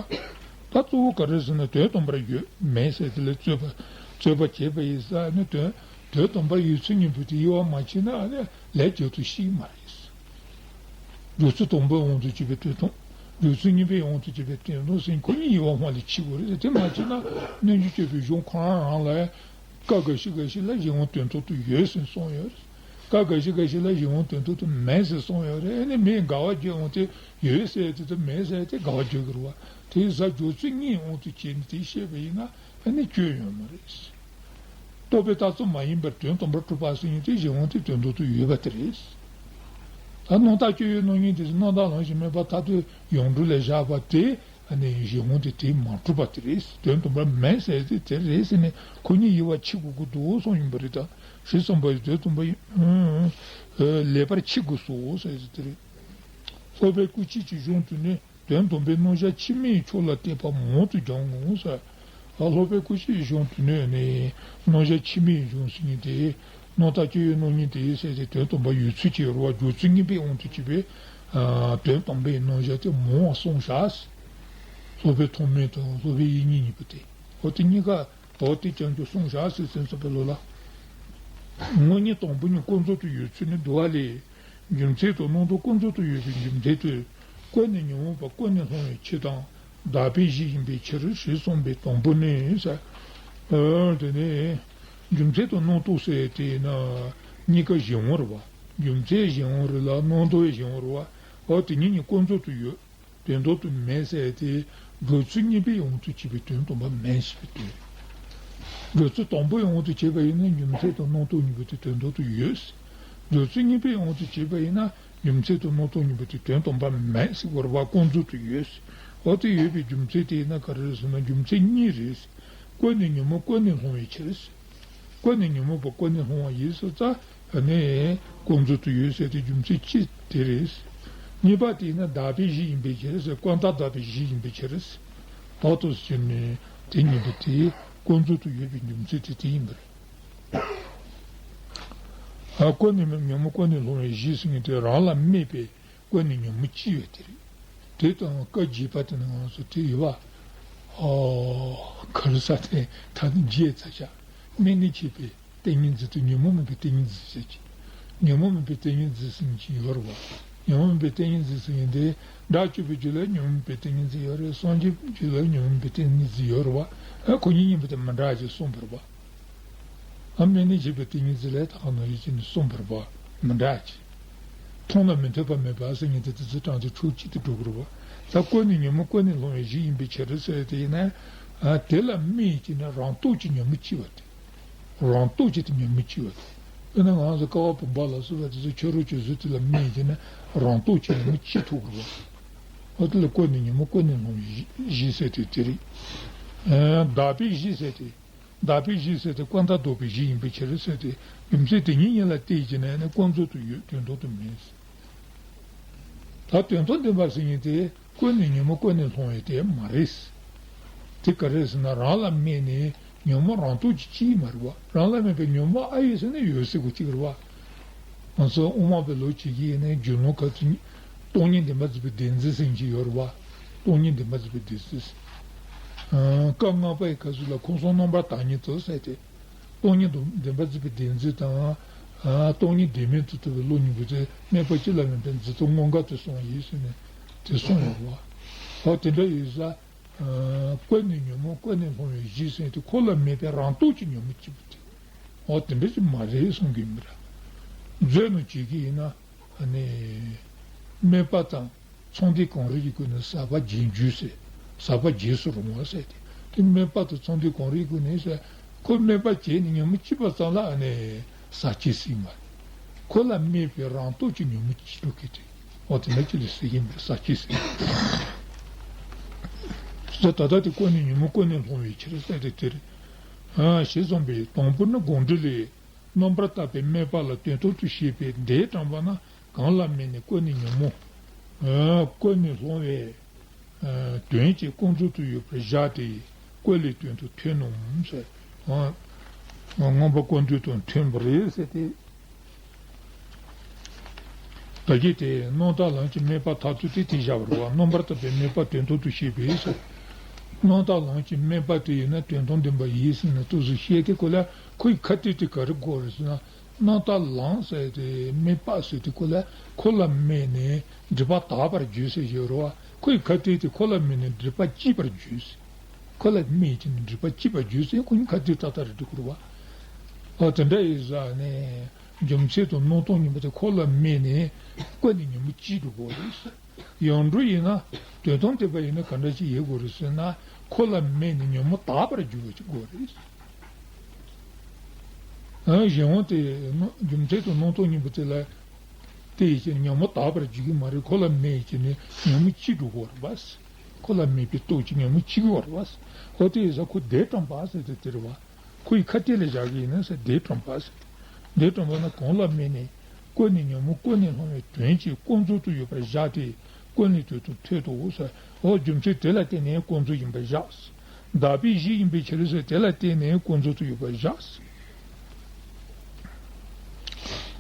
ད་གཙོ་བོ་ག་རེ་ཟེར་ན། དོན་དམ་པར་ཡོད་མེད་ཟེར་དེ་ལ་རྩོད་པ་རྩོད་པ་བྱས་པ་ཡིན་ཟེར་ནས། དོན་དོན་དམ་པར་ཡོད་ཚུལ་གཉིས་པོ་དེ་དབྱེ་བ་མ་ཕྱེ་ན། ཨ་ནི་ལས་རྒྱུ་མཚན་ཤེས་ཀྱི་མ་རེད། སྦྱོར་ཚུལ་དང་པོའི་དབང་དུ་གྱུར་པའི་དོན་དམ། སྦྱོར་ཚུལ་གཉིས་པའི་དབང་དུ་གྱུར་པའི་དོན་དམ་ཟེར་ཁོ་གཉིས་དབྱེ་བ་སྔོན་ལ་ཕྱེ་དགོས་རེད། དེ་མ་ཕྱེ་ན་རྣལ་འབྱོར་སྤྱོད་པའི་གཞུང་ཁོ་རང་རང་ལ་སྐབས་འགའ་ཞིག་འགའ་ཞིག་ལ་གཞན་དབང་དོན་དམ་དུ་ཡོད་ཟེར་གསུངས་ཡོད་རེད། སྐབས་འགའ་ཞིག་འགའ་ཞིག་ལ་གཞན་དབང་དོན་དམ་དུ་མེད་ཟེར་གསུངས་ཡོད་རེད། ཨ་ནི་མིས་འགལ་བ་བརྗོད་འོང་དུས་ཡོད་ཟེར་དེ་དང་མེད་ཟེར་དེ་འགལ་བ་བརྗོད་ཀྱི་རེད་པ། དེ་ཡིན་ཙང་སྦྱོར་ཚུལ་གཉིས་དབང་དུ་བྱས་ནས་དེ་བཤད་པ་ཡིན་ན་ཨ་ནི་སྐྱོན་ཡོད་མ་རེད། རྟོགས་པའི་རྟགས་ཙམ་མ་ཡིན་པར་དོན་དམ་པར་གྲུབ་པ་ཟེར་མཁན་དེ་གཞན་དབང་དེ་དོན་དམ་དུ་ཡོད་པ་དེ་རེད། ད་རྣམ་དག་སྤྱོད་ཡུལ་སྣང་བརྙན་དེ་རྣམ་དག་ལམ་ཞིག་མེད་པར་མཐར་ཐུག་ཡོངས་གྲོལ་ལ་བཞག་པ་དེ། ནས་གཞན་དབང་དེ་དེ་མ་གྲུབ་པ་དེ་རེད། དོན་དམ་པར་མེད་ཟེར་དེ་དེ་རེད་ཟེར་ནས་ཁོ་གཉིས་དབྱེ་བ་ཕྱེ་དགོས་ཀྱི་འདུག་གསུངས་ཡིན་པ་རེད། ད་ཞེས་གསུངས་པ་ཡི་དོན་དམ་པར་ཨུ་ཨུ་ལེགས་པར་ཕྱེ་དགོས་སོ་ཟེར་དེ་རེད། སློབ་དཔོན་སྐུ་མཆེད་ཀྱི་གཞུང་དུ་ནི། དོན་དམ་པའི་རྣམ་གཞག་ཕྱི་མའི་ཕྱོགས་ལ་བལྟས་པ་མང་དུ་སྦྱང་ངོ་ཟེར། ཨ་སློབ་དཔོན་སྐུ་མཆེད་གཞུང་དུ་ནས་ནི་རྣམ་གཞག་ཕྱི་མའི་གཞུང་ཟེར་མཁན་དེ། རྣམ་དག་སྤྱོད་ཡུལ་རྣམ་གཉིས་ཏེ་ཟེར་ཏེ་དོན་དམ་པ་ཡོད་ཚུལ་གྱི་རེད་བ། སྦྱོར་ཚུལ་གཉིས་པའི་དབང་དུ་བྱས་པའི་ཨ་དོན་དམ་པའི་རྣམ་གཞག་དེ་མང་བ་གསུངས་བཞག། སློབ་དཔོན་ཐོགས་མེད་དང་སློབ་དཔོན་དབྱིག་གཉེན་གཉིས་པོ་དེ། འོ་དེ་གཉིས་ཀ་འོ་དེ་ཀྱང་ཀྱང་གསུངས་བཞག་ཟེར་ཟིན་ཙམ་པའི་ལོ་ལ། དངོས་གཉེན་དང་པོ་ཉིད་ཀུན་རྫོབ་ཏུ་ཡོད་ཚུལ་ནི་འདུལ་བ་ལས། རྒྱུ་མཚན་དང་རྣམ་རྟོག་ཀུན་རྫོབ་ཏུ་ཡོད་པའི་རྒྱུ་མཚན་དེ། ཀུན་ནས་ཉོན་མོངས་པ་ཀུན་ནས་སློང་བའི་ཕྱིར་དང་བདག་པོའི་གཞི་ཡིན་པའི་ཕྱིར་ཞེས་གསུངས་པའི་དང་པོ་ནི་ཟེར། ཨ་དེ་ནས་རྒྱུ་མཚན་དང་རྣམ་རྟོག་ཟེར་དེ་ན་གཉིས་ཀ་གཞན་དབང་རེད་བ། རྒྱུ་མཚན་གཞན་དབང་རེད་ལ་རྣམ་རྟོག་གཞན་དབང་རེད་བ། འོ་དེ་གཉིས་གཉིས་ཀུན་རྫོབ་ཏུ་ཡོད། དོན་དམ་དུ་མེད་ཟེར་ཏེ། སྦྱོར་ཚུལ་གཉིས་པའི་དབང་དུ་བྱས་པའི་དོན་དམ་པ་མེད་ཟེར་བའི་དོན། སྦྱོར་ཚུལ་དང་པོའི་དབང་དུ་བྱས་པ་ཡིན་ན་རྒྱུ་མཚན་དང་རྣམ་རྟོག་གཉིས་པོ་དེ་དོན་དམ་དུ་ཡོད། སྦྱོར་ཚུལ་གཉིས་པའི་དབང་དུ་བྱས་པ་ཡིན་ན་རྒྱུ་མཚན་དང་རྣམ་རྟོག་གཉིས་པོ་དེ་དོན་དམ་པ་མེད་ཟེར་བ་རེད་བ། ཀུན་རྫོབ་ཏུ་ཡོད། འོ་དེ་ཡོད་པའི་རྒྱུ་མཚན་དེ་ཡིན་ན་ག་རེ་རེད་ཟེར་ན་རྒྱུ་མཚན་གཉིས་རེད། ཀུན་ནས་ཉོན་མོངས་ཀུན་ནས་སློང་བའི་ཕྱིར། ཀུན་ནས་ཉོན་མོངས་པ་ཀུན་ནས་སློང་བ་ཡིན་ཟེར་ཙང་ནས་ཀུན་རྫོབ་ཏུ་ཡོད་ཟེར་ཏེ་རྒྱུ་མཚན་གཅིག་དེ་རེད། གཉིས་པ་དེ་ནི་བདག་པོའི་གཞི་ཡིན་པའི་ཕྱིར་ཟེར། ཀུན་བཏགས་བདག་པོའི་གཞི་ཡིན་པའི་ཕྱིར། ད་ལྟོ་ཟེར་ནས་དེ་གཉིས་པོ་དེ་ཀུན་རྫོབ་ཏུ་ཡོད་པའི་རྒྱུ་མཚན་དེ་དེ་ཡིན་པ་རེད། ཨ་ཀུན་ནས་ཉོན་མོངས་ཀུན་ནས་སློང་བའི་གཞི་ཟེར་མཁན་དེ་རང་ལ་དམིགས་པའི་ཀུན་ནས་ཉོན་མོངས་སྐྱེ་བ་དེ་རེད། དེ་དང་བཀའ་བརྒྱད་པ་དེ་ནི་ང་ཚོ་དེ་ཡོད་པ། ཨོ། ག་རེ་ཟེར་དེ་ད་ནི་བརྗེད་ཚར་ཤག་དམིགས་ནས་བྱས་པའི་ཏིང་ངེ་འཛིན་དང་ཉོན་མོངས་མེད་པའི་ཏིང་ངེ་འཛིན་ཟེར་གྱི། ཉོན་མོངས་མེད་པའི་ཏིང་ངེ་འཛིན་ཟེར་གྱི་ཡོད་རེད་བ། ཉོན་མོངས་མེད་པའི་ཏིང་ངེ་འཛིན་ཟེར་མཁན་དེ་སྒྲ་སྤྱོད་པའི་རྒྱུད་ལ་ཉོན་མོངས་མེད་པའི་ཏིང་ངེ་འཛིན་ཡོད་རེད། སངས་རྒྱས་པའི་རྒྱུད་ལ་ཉོན་མོངས་མེད་པའི་ཏིང་ངེ་འཛིན་ཡོད་རེད་བ། ཨ་ཁོ་གཉིས་གཉིས་པོ་དེ་མི་འདྲ་ཅེས་གསུངས་པ་རེད་བ། ཨ་དམིགས་ནས་བྱས་པའི་ཏིང་ངེ་འཛིན་ལས་ད་ག་ནང་བཞིན་བྱས་ནས་གསུངས་པ་རེད་བ། མི་འདྲ་ཅིག་མཐོང་ལ་མི་མཐུན་པ་མེད་པ་ཟེར་མཁན་དེ་དེ་ཚོ་དྲངས་ཏེ་ཕྱོགས་གཅིག་ཏུ་འགྲོ་གི་རེད་བ། ད་ཀུན་ནས་ཉོན་མོངས་ཀུན་ནས་སློང་བའི་གཞི་ཡིན་པའི་ཕྱིར་ཟེར་དེ་ཡིན་ན། ཨ་དེ་ལ་དམིགས་བྱས་ནས་རང་སྟོབས་ཀྱིས་ཉོན་མོངས་སྐྱེ་བ་དེ། རང་སྟོབས་ཀྱིས་དེ་ཉོན་མོངས་སྐྱེ་བ་དེ། དཔེར་ན་ང་ཚོ་ཀ་བ་བུམ་པ་ལ་སོགས་པ་དེ་ཚོ་ཕྱི་རོལ་གྱི་གཟུགས་དེ་ལ་དམིགས་བྱས་ནས་རང་སྟོབས་ཀྱིས་ཉོན་མོངས་སྐྱེ་ཐུབ་ཀྱི་རེད་བ། ཨ་དེ་ལ་ཀུན་ནས་ཉོན་མོངས་ཀུན་ནས་སློང་བའི་གཞི་ཟེར་དེ་དེ་རེད། ཨ་བདག་པོའི་གཞི་ཟེར་དེ། བདག་པོའི་གཞི་ཟེར་ཏེ་ཀུན་བཏགས་བདག་པོའི་གཞི་ཡིན་པའི་ཕྱིར་ཟེར་ཏེ། རྒྱུ་མཚན་དེ་གཉིས་གཉིས་ལ་བལྟས་བྱས་ནས་ནི་ཀུན་རྫོབ་ཏུ་ཡོད། དོན་དམ་དུ་མེད། ད་དོན་དམ་བདེན་པ་ཟེར་མཁན་དེ་ཀུན་ནས་ཉོན་མོངས་ཀུན་ནས་སློང་བའི་དེ་མ་རེད། དེ་ག་རེ་ཟེར་ན་རང་ལ་དམིགས་ནས་ཉོན་མོངས་རང་སྟོབས་ཀྱིས་སྐྱེ་ཡི་མ་རེད་བ། རང་ལ་དམིགས་པའི་ཉོན་མོངས་ཨ་ཡོད་ཟེར་ན་ཡོད་ཟེར་དགོས་ཀྱི་རེད་བ། ང་ཚོ་དབུ་མ་པའི་ལུགས་བྱེད་ཀྱི་ཡིན་ན་རྒྱུད་ལུང་ཁ་ཚུན་སྟོང་ཉིད་བདེན་པར་རྫོགས་པའི་བདེན་འཛིན་ཟེར་གྱི་ཡོད་རེད་བ། སྟོང་ཉིད་བདེན་པར་རྫོགས་པའི་བདེན་འཛིན། ཨ་སྐབས་སྔ་པའི་སྐབས་སུ་ལ་ཁམས་གསུམ་རྣམ་པར་དག་ཉིད་དུ་ཟེར་ཏེ། སྟོང་ཉིད་བདེན་པར་རྫོགས་པའི་བདེན་འཛིན་དང་། ཨ་སྟོང་ཉིད་བདེན་མེད་དུ་ཐུབ་པའི་བློ་གཉིས་པོ་དེ་དམིགས་པ་ཅི་ལ་མིན་པའི་འཛིན་སྟངས་དངོས་འགལ་དུ་སོང་བ་ཡིན་ཟེར་ནས་དེ་གསུངས་ཡོད་རེད་བ། འོ་དེ་འདྲ་ཡིན་ཙང་། ཀུན་ནས་ཉོན་མོངས་ཀུན་ནས་སློང་བའི་གཞི་ཟེར་དེ་ཁོ་ལ་དམིགས་པའི་རང་སྟོབས་ཀྱིས་ཉོན་མོངས་སྐྱེ་བ་དེ། འོ་དེ་འདྲ་ཅིག་མ་རེད་གསུང་གི་ཡིན་པ་འདྲ། མཛོད་ནང་བྱེད་ཀྱི་ཡིན་ན། ཨ་ནི། དམིགས་པ་དང་ཚང་སྟེ་གང་རིགས་ཀྱི་སྒོ་ནས་ཟག་པ་རྗེས་འཇུག་ཟེར། ཟག་པ་རྗེས་སུ་རུང་བ་ཟེར་ཏེ། དེ་དམིགས་པ་དང་ཚང་སྟེ་གང་རིགས་ཀྱི་སྒོ་ནས་ཟེར། ཁོ་དམིགས་པ་བྱས་ནས་ཉོན་མོངས་སྐྱེས་པ་ཙམ་ལ་ཨ་ནི་ཟག་བཅས་ཟེར་མ་རེད། ཁོ་ལ་དམིགས་པའི་རང་སྟོབས་ཀྱིས་ཉོན་མོངས་སྐྱེ་འགྲོ་གི་དེ། འོ་དེ་འདྲ་ཅིག་ལ་ཟེར་གྱི་མི་རེད། ཟག་བཅས་ཟེར། ད་ལྟ་དེ་ཀུན་ནས་ཉོན་མོངས་ཀུན་ནས་སློང་བའི་ཕྱིར་ཟེར་ཏེ་དེ་རེད། ཨ་ཞེས་གསུངས་པས་དང་པོ་ནི་དགོངས་འགྲེལ་ལས། རྣམ་པར་དག་པའི་དམིགས་པ་ལ་དོན་སྟོང་དུ་བཤད་པའི་འགྲེལ་དྲངས་པ་ན་གང་ལ་དམིགས་ནས་ཀུན་ནས་ཉོན་མོངས། ཨ་ཀུན་ནས་སློང་བའི་ཨ་དོན་གྱི་ཀུན་རྫོབ་ཏུ་ཡོད་པར་བཞག་སྟེ་ཀུན་ལས་དོན་དུ་ཐོན་ནོ་ཟེར། ཨ་མངོན་པ་ཀུན་བཏུས་དང་མཐུན་པ་རེད་ཟེར་ཏེ། ད་གིན་དེ་རྣམ་དག་ལམ་གྱི་དམིགས་པ་མཐར་ཐུག་དེ་དེ་བཞག་པ་རེད་བ། རྣམ་པར་དག་པའི་དམིགས་པ་དོན་སྟོང་དུ་བཤད་པས་ཟེར། རྣམ་དག་ལམ་གྱི་དམིགས་པ་དེ་ཡིན་ན་དོན་དམ་བདེན་པ་ཡིན་ཟེར་ནས་ཏོག་ཙམ་བཤད་དེ་ཁོ་ལ་ཁོའི་ཁ་ཏོན་དེ་ག་རེ་དགོས་རེད་ཟེར་ན། རྣམ་དག་ལམ་ཟེར་དེ་དམིགས་པ་ཟེར་དེ་ཁོ་ལ་ཁོ་ལ་དམིགས་ནས་སྒྲིབ་པ་དག་པར་འགྱུར་ཟེར་ཡོད་རེད་བ། ཁོའི་ཁ་ཏོན་དེ་ཁོ་ལ་དམིགས་ནས་སྒྲིབ་པ་སྐྱེས་པར་འགྱུར་ཟེར། ཁོ་ལ་དམིགས་ཀྱི་ནི་སྒྲིབ་པ་སྐྱེས་པར་འགྱུར་ཟེར་ཁོ་གཉིས་ཁ་ཏོན་ཏག་ཏག་རེད་འགྲོ་གི་རེད་བ། ཨོ་དེ་འདྲ་ཡིན་ཙང་ནས། རྒྱུ་མཚན་དང་རྣམ་རྟོག་གཉིས་པོ་དེ་ཁོ་ལ་དམིགས་ནས་ཀུན་ནས་ཉོན་མོངས་སྐྱེ་འགྲོ་གི་རེད། ཡང་འགྲོ་ཡིན་ན་དོན་དམ་བདེན་པ་ཡིན་ན་ག་འདྲ་ཞིག་ཡོད་དགོས་རེད་ཟེར་ན་ཁོ་ལ་དམིགས་ནས་ཉོན་མོངས་དག་པར་འགྱུར་བ་ཞིག་དགོས་རེད། ཨ་གཞན་དབང་དེ་རྒྱུ་མཚན་དང་རྣམ་རྟོག་གཉིས་པོ་དེ་ལ་དེ་ཡིན་ཕྱིར་ཉོན་མོངས་དག་པར་འགྱུར་གྱི་མ་རེད། ཁོ་ལ་དམིགས་ཀྱི་ནི་ཉོན་མོངས་སྐྱེ་འགྲོ་གི་རེད་པ། ཁོ་ལ་དམིགས་པའི་སྟོབས་ཀྱིས་ཉོན་མོངས་ཆིག་གི་བར་བ། འོ་དེ་ཡིན་ཙང་ཁོ་བཟླས་དྲངས་པ་ཟེར་དེ་དེ་རེད་བ། ཁོ་ཡི་ཁ་གཏད་ལ་བཞག་གི་ཡིན་ན་ཟེར། བཟླས་དྲངས་པ་ཟེར། བཟླས་དྲངས་པ་ན་གང་ལ་དམིགས་ནས་ཀུན་ནས་ཉོན་མོངས་ཀུན་ནས་སློང་བའི་དོན་གྱིས་ཀུན་རྫོབ་ཏུ་ཡོད་པར་བཞག་སྟེ་ཀུན་ལས་དོན་དུ་ཐོས་དོ་ཟེར། འོ་རྒྱུ་མཚན་དེ་ལ་བརྟེན་ནས་ཀུན་རྫོབ་ཡིན་པར་བཞག། དག་པའི་གཞི་ཡིན་པའི་ཕྱིར་ཟེར། དེ་ལ་བརྟེན་ནས་ཀུན་རྫོབ་ཏུ་ཡོད་པར་བཞག།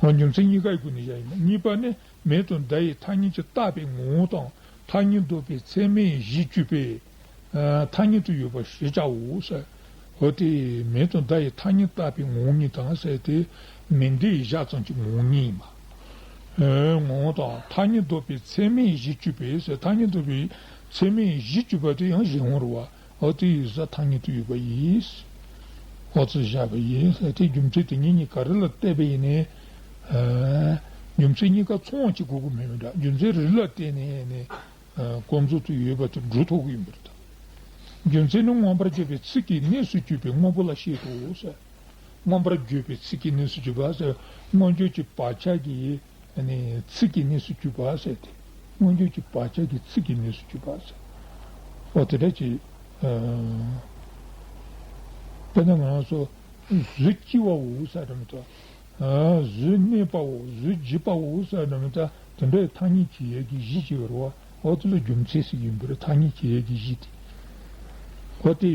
འོ་རྒྱུ་མཚན་གཉིས་ཀའི་སྒོ་ནས་བཞག་ཡིན་ན། གཉིས་པ་ནི། མེ་དང་མདའ་ཡིས་ཐག་ཉེ་གཅིག་བཏགས་པའི་ངོ་བོ་དང་། ཐག་ཉེ་ལྡོག་པའི་ཚད་མས་གཞི་བཅུ་པས། ཨ། ཐ་སྙད་དུ་ཡོད་པ་ཞེས་བྱའོ་ཟེར། འོ་དེ་མེ་དང་མདའ་ཡིས་ཐག་ཉེ་བཏགས་པའི་ངོ་བོ་ཉིད་དང་ཟེར་དེ། མེ་མདའི་བཞག་ཙམ་གྱི་ངོ་བོ་ཉིད་ཡིན་པ། ཨ། ངོ་བོ་དང་། ཐག་ཉེ་ལྡོག་པའི་ཚད་མས་གཞི་བཅུ་པས་ཟེར། ཐག་ཉེ་ལྡོག་པའི་ཚད་མས་གཞི་བཅུ་པ་དེ་ཡང་གཞན་དབང་རེད་བ། འོ་དེ་ཡིན་ཙང་ཐག་ཉེ་དུ་ཡོད་པ་ཡིན། འོ་ཙམ་བཞག་པ་ཡིན་ཟེར། དེ་རྒྱུ་མཚན་དེ་གཉིས་གཉིས་ག་རེ་ལ་བལྟས་པ་ཡིན་ནའི། ཨ། རྒྱུ་མཚན་གཉིས་ཀ་མཚུངས་པ་ཅིག་དགོས་ཀྱི་མེད་མི་འདྲ། རྒྱུ་མཚན་རེ་ལ་བརྟེན་ནས་ནི། ཨ། ཀུན་རྫོབ་ཏུ་ཡོད་པ་དེ་སྒྲུབ་ཐུབ་ཀྱི་ཡིན་པ་རེད། རྒྱུ་མཚན་ནི་མངོན་པར་བརྗོད་པའི་ཚིག་གི་གནས་སུ་གྱུར་པའི་དངོས་པོ་ལ་བཤད་དོ་ཟེར། མངོན་པར་བརྗོད་པའི་ཚིག་གི་གནས་སུ་གྱུར་པ་ཟེར། མངོན་བརྗོད་ཀྱི་བག་ཆགས་ཀྱི་ཨ་ནི་ཚིག་གི་གནས་སུ་གྱུར་པ་ཟེར་ཏེ། མངོན་བརྗོད་ཀྱི་བག་ཆགས་ཀྱི་ཚིག་གི་གནས་སུ་གྱུར་པ་ཟེར། འོ་དེ་འདྲ་ཅིག་ཨ། དཔེར་ན་ང་ཚོ་གཟུགས་སྐྱེ་བའོ་ཟེར་འདྲ་མི་འདུག་ཨ། གཟུགས་གནས་པའོ། གཟུགས་འཇིག་པའོ་ཟེར་འདྲ་མི་འདུག་དེ་འདྲའི་ཐ་སྙད་བྱེད་ཡས་ཀྱི་གཞི་ཅིག་ཡོད་རེད་བ། འོ་དེ་ལ་རྒྱུ་མཚན་ཟེར་གྱི་ཡིན་པ་རེད། ཐ་སྙད་བྱེད་ཡས་ཀྱི་གཞི་དེ། འོ་དེ་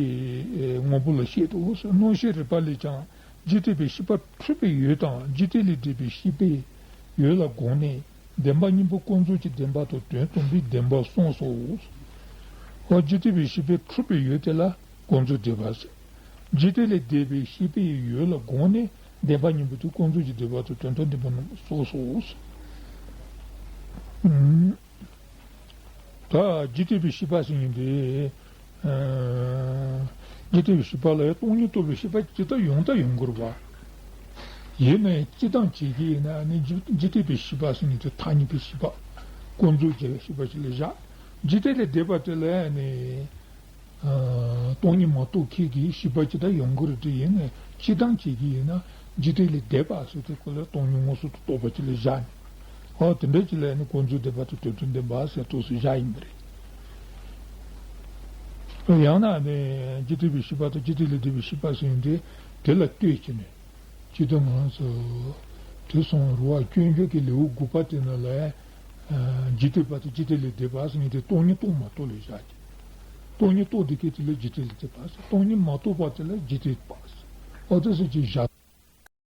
དངོས་པོ་ལ་བཤད་དོ་ཟེར། སྣང་ཞེན་རིག་པ་ལས་ཀྱང་། འཇིག་རྟེན་པའི་ཤེས་པ་འཁྲུལ་པའི་ཡུལ་དང་། འཇིག་རྟེན་ལས་འདས་པའི་ཤེས་པའི་ཡུལ་ལ་དགོངས་ནས། བདེན་པ་གཉིས་པོ་ཀུན་རྫོབ་ཀྱི་བདེན་པ་དང་དོན་དམ་པའི་བདེན་པ་གསུངས་སོ། འོ་འཇིག་རྟེན་པའི་ཤེས་པའི་འཁྲུལ་པའི་ཡུལ་དེ་ལ་ཀུན་རྫོབ་བདེན་པ་ཟེར། འཇིག་རྟེན་ལས་འདས་པའི་ཤེས་པའི་ཡུལ་ལ་དགོངས་ནས། བདེན་པ་གཉིས་པོ་དེ་ཀུན་རྫོབ་ཀྱི་བདེན་པ་དང་དོན་དམ་བདེན་པ་རྣམས་གསུངས་སོ། ཨུམ། ད་འཇིག་རྟེན་པའི་ཤེས་པ་ཟེར་མཁན་དེ། ཨ། འཇིག་རྟེན་པའི་ཤེས་པ་ལ་ཡང་སྟོང་ཉིད་རྟོགས་པའི་ཤེས་པ་ཇི་ལྟར་ཡོང་ད་ཡོང་གི་རེད་བ། ཡིན་ན་ཡང་སྤྱིར་བཏང་བྱེད་ཀྱི་ཡིན་ན་ནི་འཇིག་འཇིག་རྟེན་པའི་ཤེས་པ་ཟེར་མཁན་དེ་ཐ་སྙད་པའི་ཤེས་པ། ཀུན་རྫོབ་ཀྱི་ཤེས་པ་ཞིག་ལ་བཞག་འཇིག་རྟེན་ལས་འདས་པ་དེ་ལ་ནི། ཨ། སྟོང་ཉིད་མ་རྟོགས་མཁན་གྱི་ཤེས་པ་ཇི་ལྟར་ཡོང་གི་རེད་དེ་ཡིན་ན། སྤྱིར་བཏང་བྱེད་ཀྱི་ཡིན་ན་འཇིག་རྟེན་ལས་འདས་པ་ཟེར་དེ་ཁོ་ལ་སྟོང་ཉིད་མངོན་སུམ་དུ་རྟོགས་པ་ཅིག་ལ་བཞག་ནས། ཨོ་དེ་འདྲ་ཅིག་ལ་ནི་ཀུན་རྫོབ་བདེན་པ་དང་དོན་དམ་བདེན་པ་ཟེར་ཏོག་ཙམ་བཞག་ཡིན་པ་རེད། ཡང་ན་ནི་འཇིག་རྟེན་པའི་ཤེས་པ་དང་འཇིག་རྟེན་ལས་འདས་པའི་ཤེས་པ་ཟེར་ཡོང་དུས་དེ་ལ་ལྟོས་བྱས་ནས། སྤྱིར་བཏང་ང་ཚོ་དེ་སོང་རུ་བ་སྐྱོན་བརྗོད་ཀྱི་ལེའུ་དགུ་པ་དེ་ནང་ལ། ཨ། འཇིག་རྟེན་པ་དང་འཇིག་རྟེན་ལས་འདས་པ་ཟེར་མཁན་དེ་སྟོང་ཉིད་རྟོགས་མ་རྟོགས་ལ་བཞག་ཅིང་། སྟོང་ཉིད་རྟོགས་བསྡད་མཁན་དེ་ལ་འཇིག་རྟེན་ལས་འདས་པ་ཟེར། སྟོང་ཉིད་མ་རྟོགས་པ་དེ་ལ་འཇིག་རྟེན་པ་ཟེར། ཨོ་དེ་ཟེར་གྱི་བཞག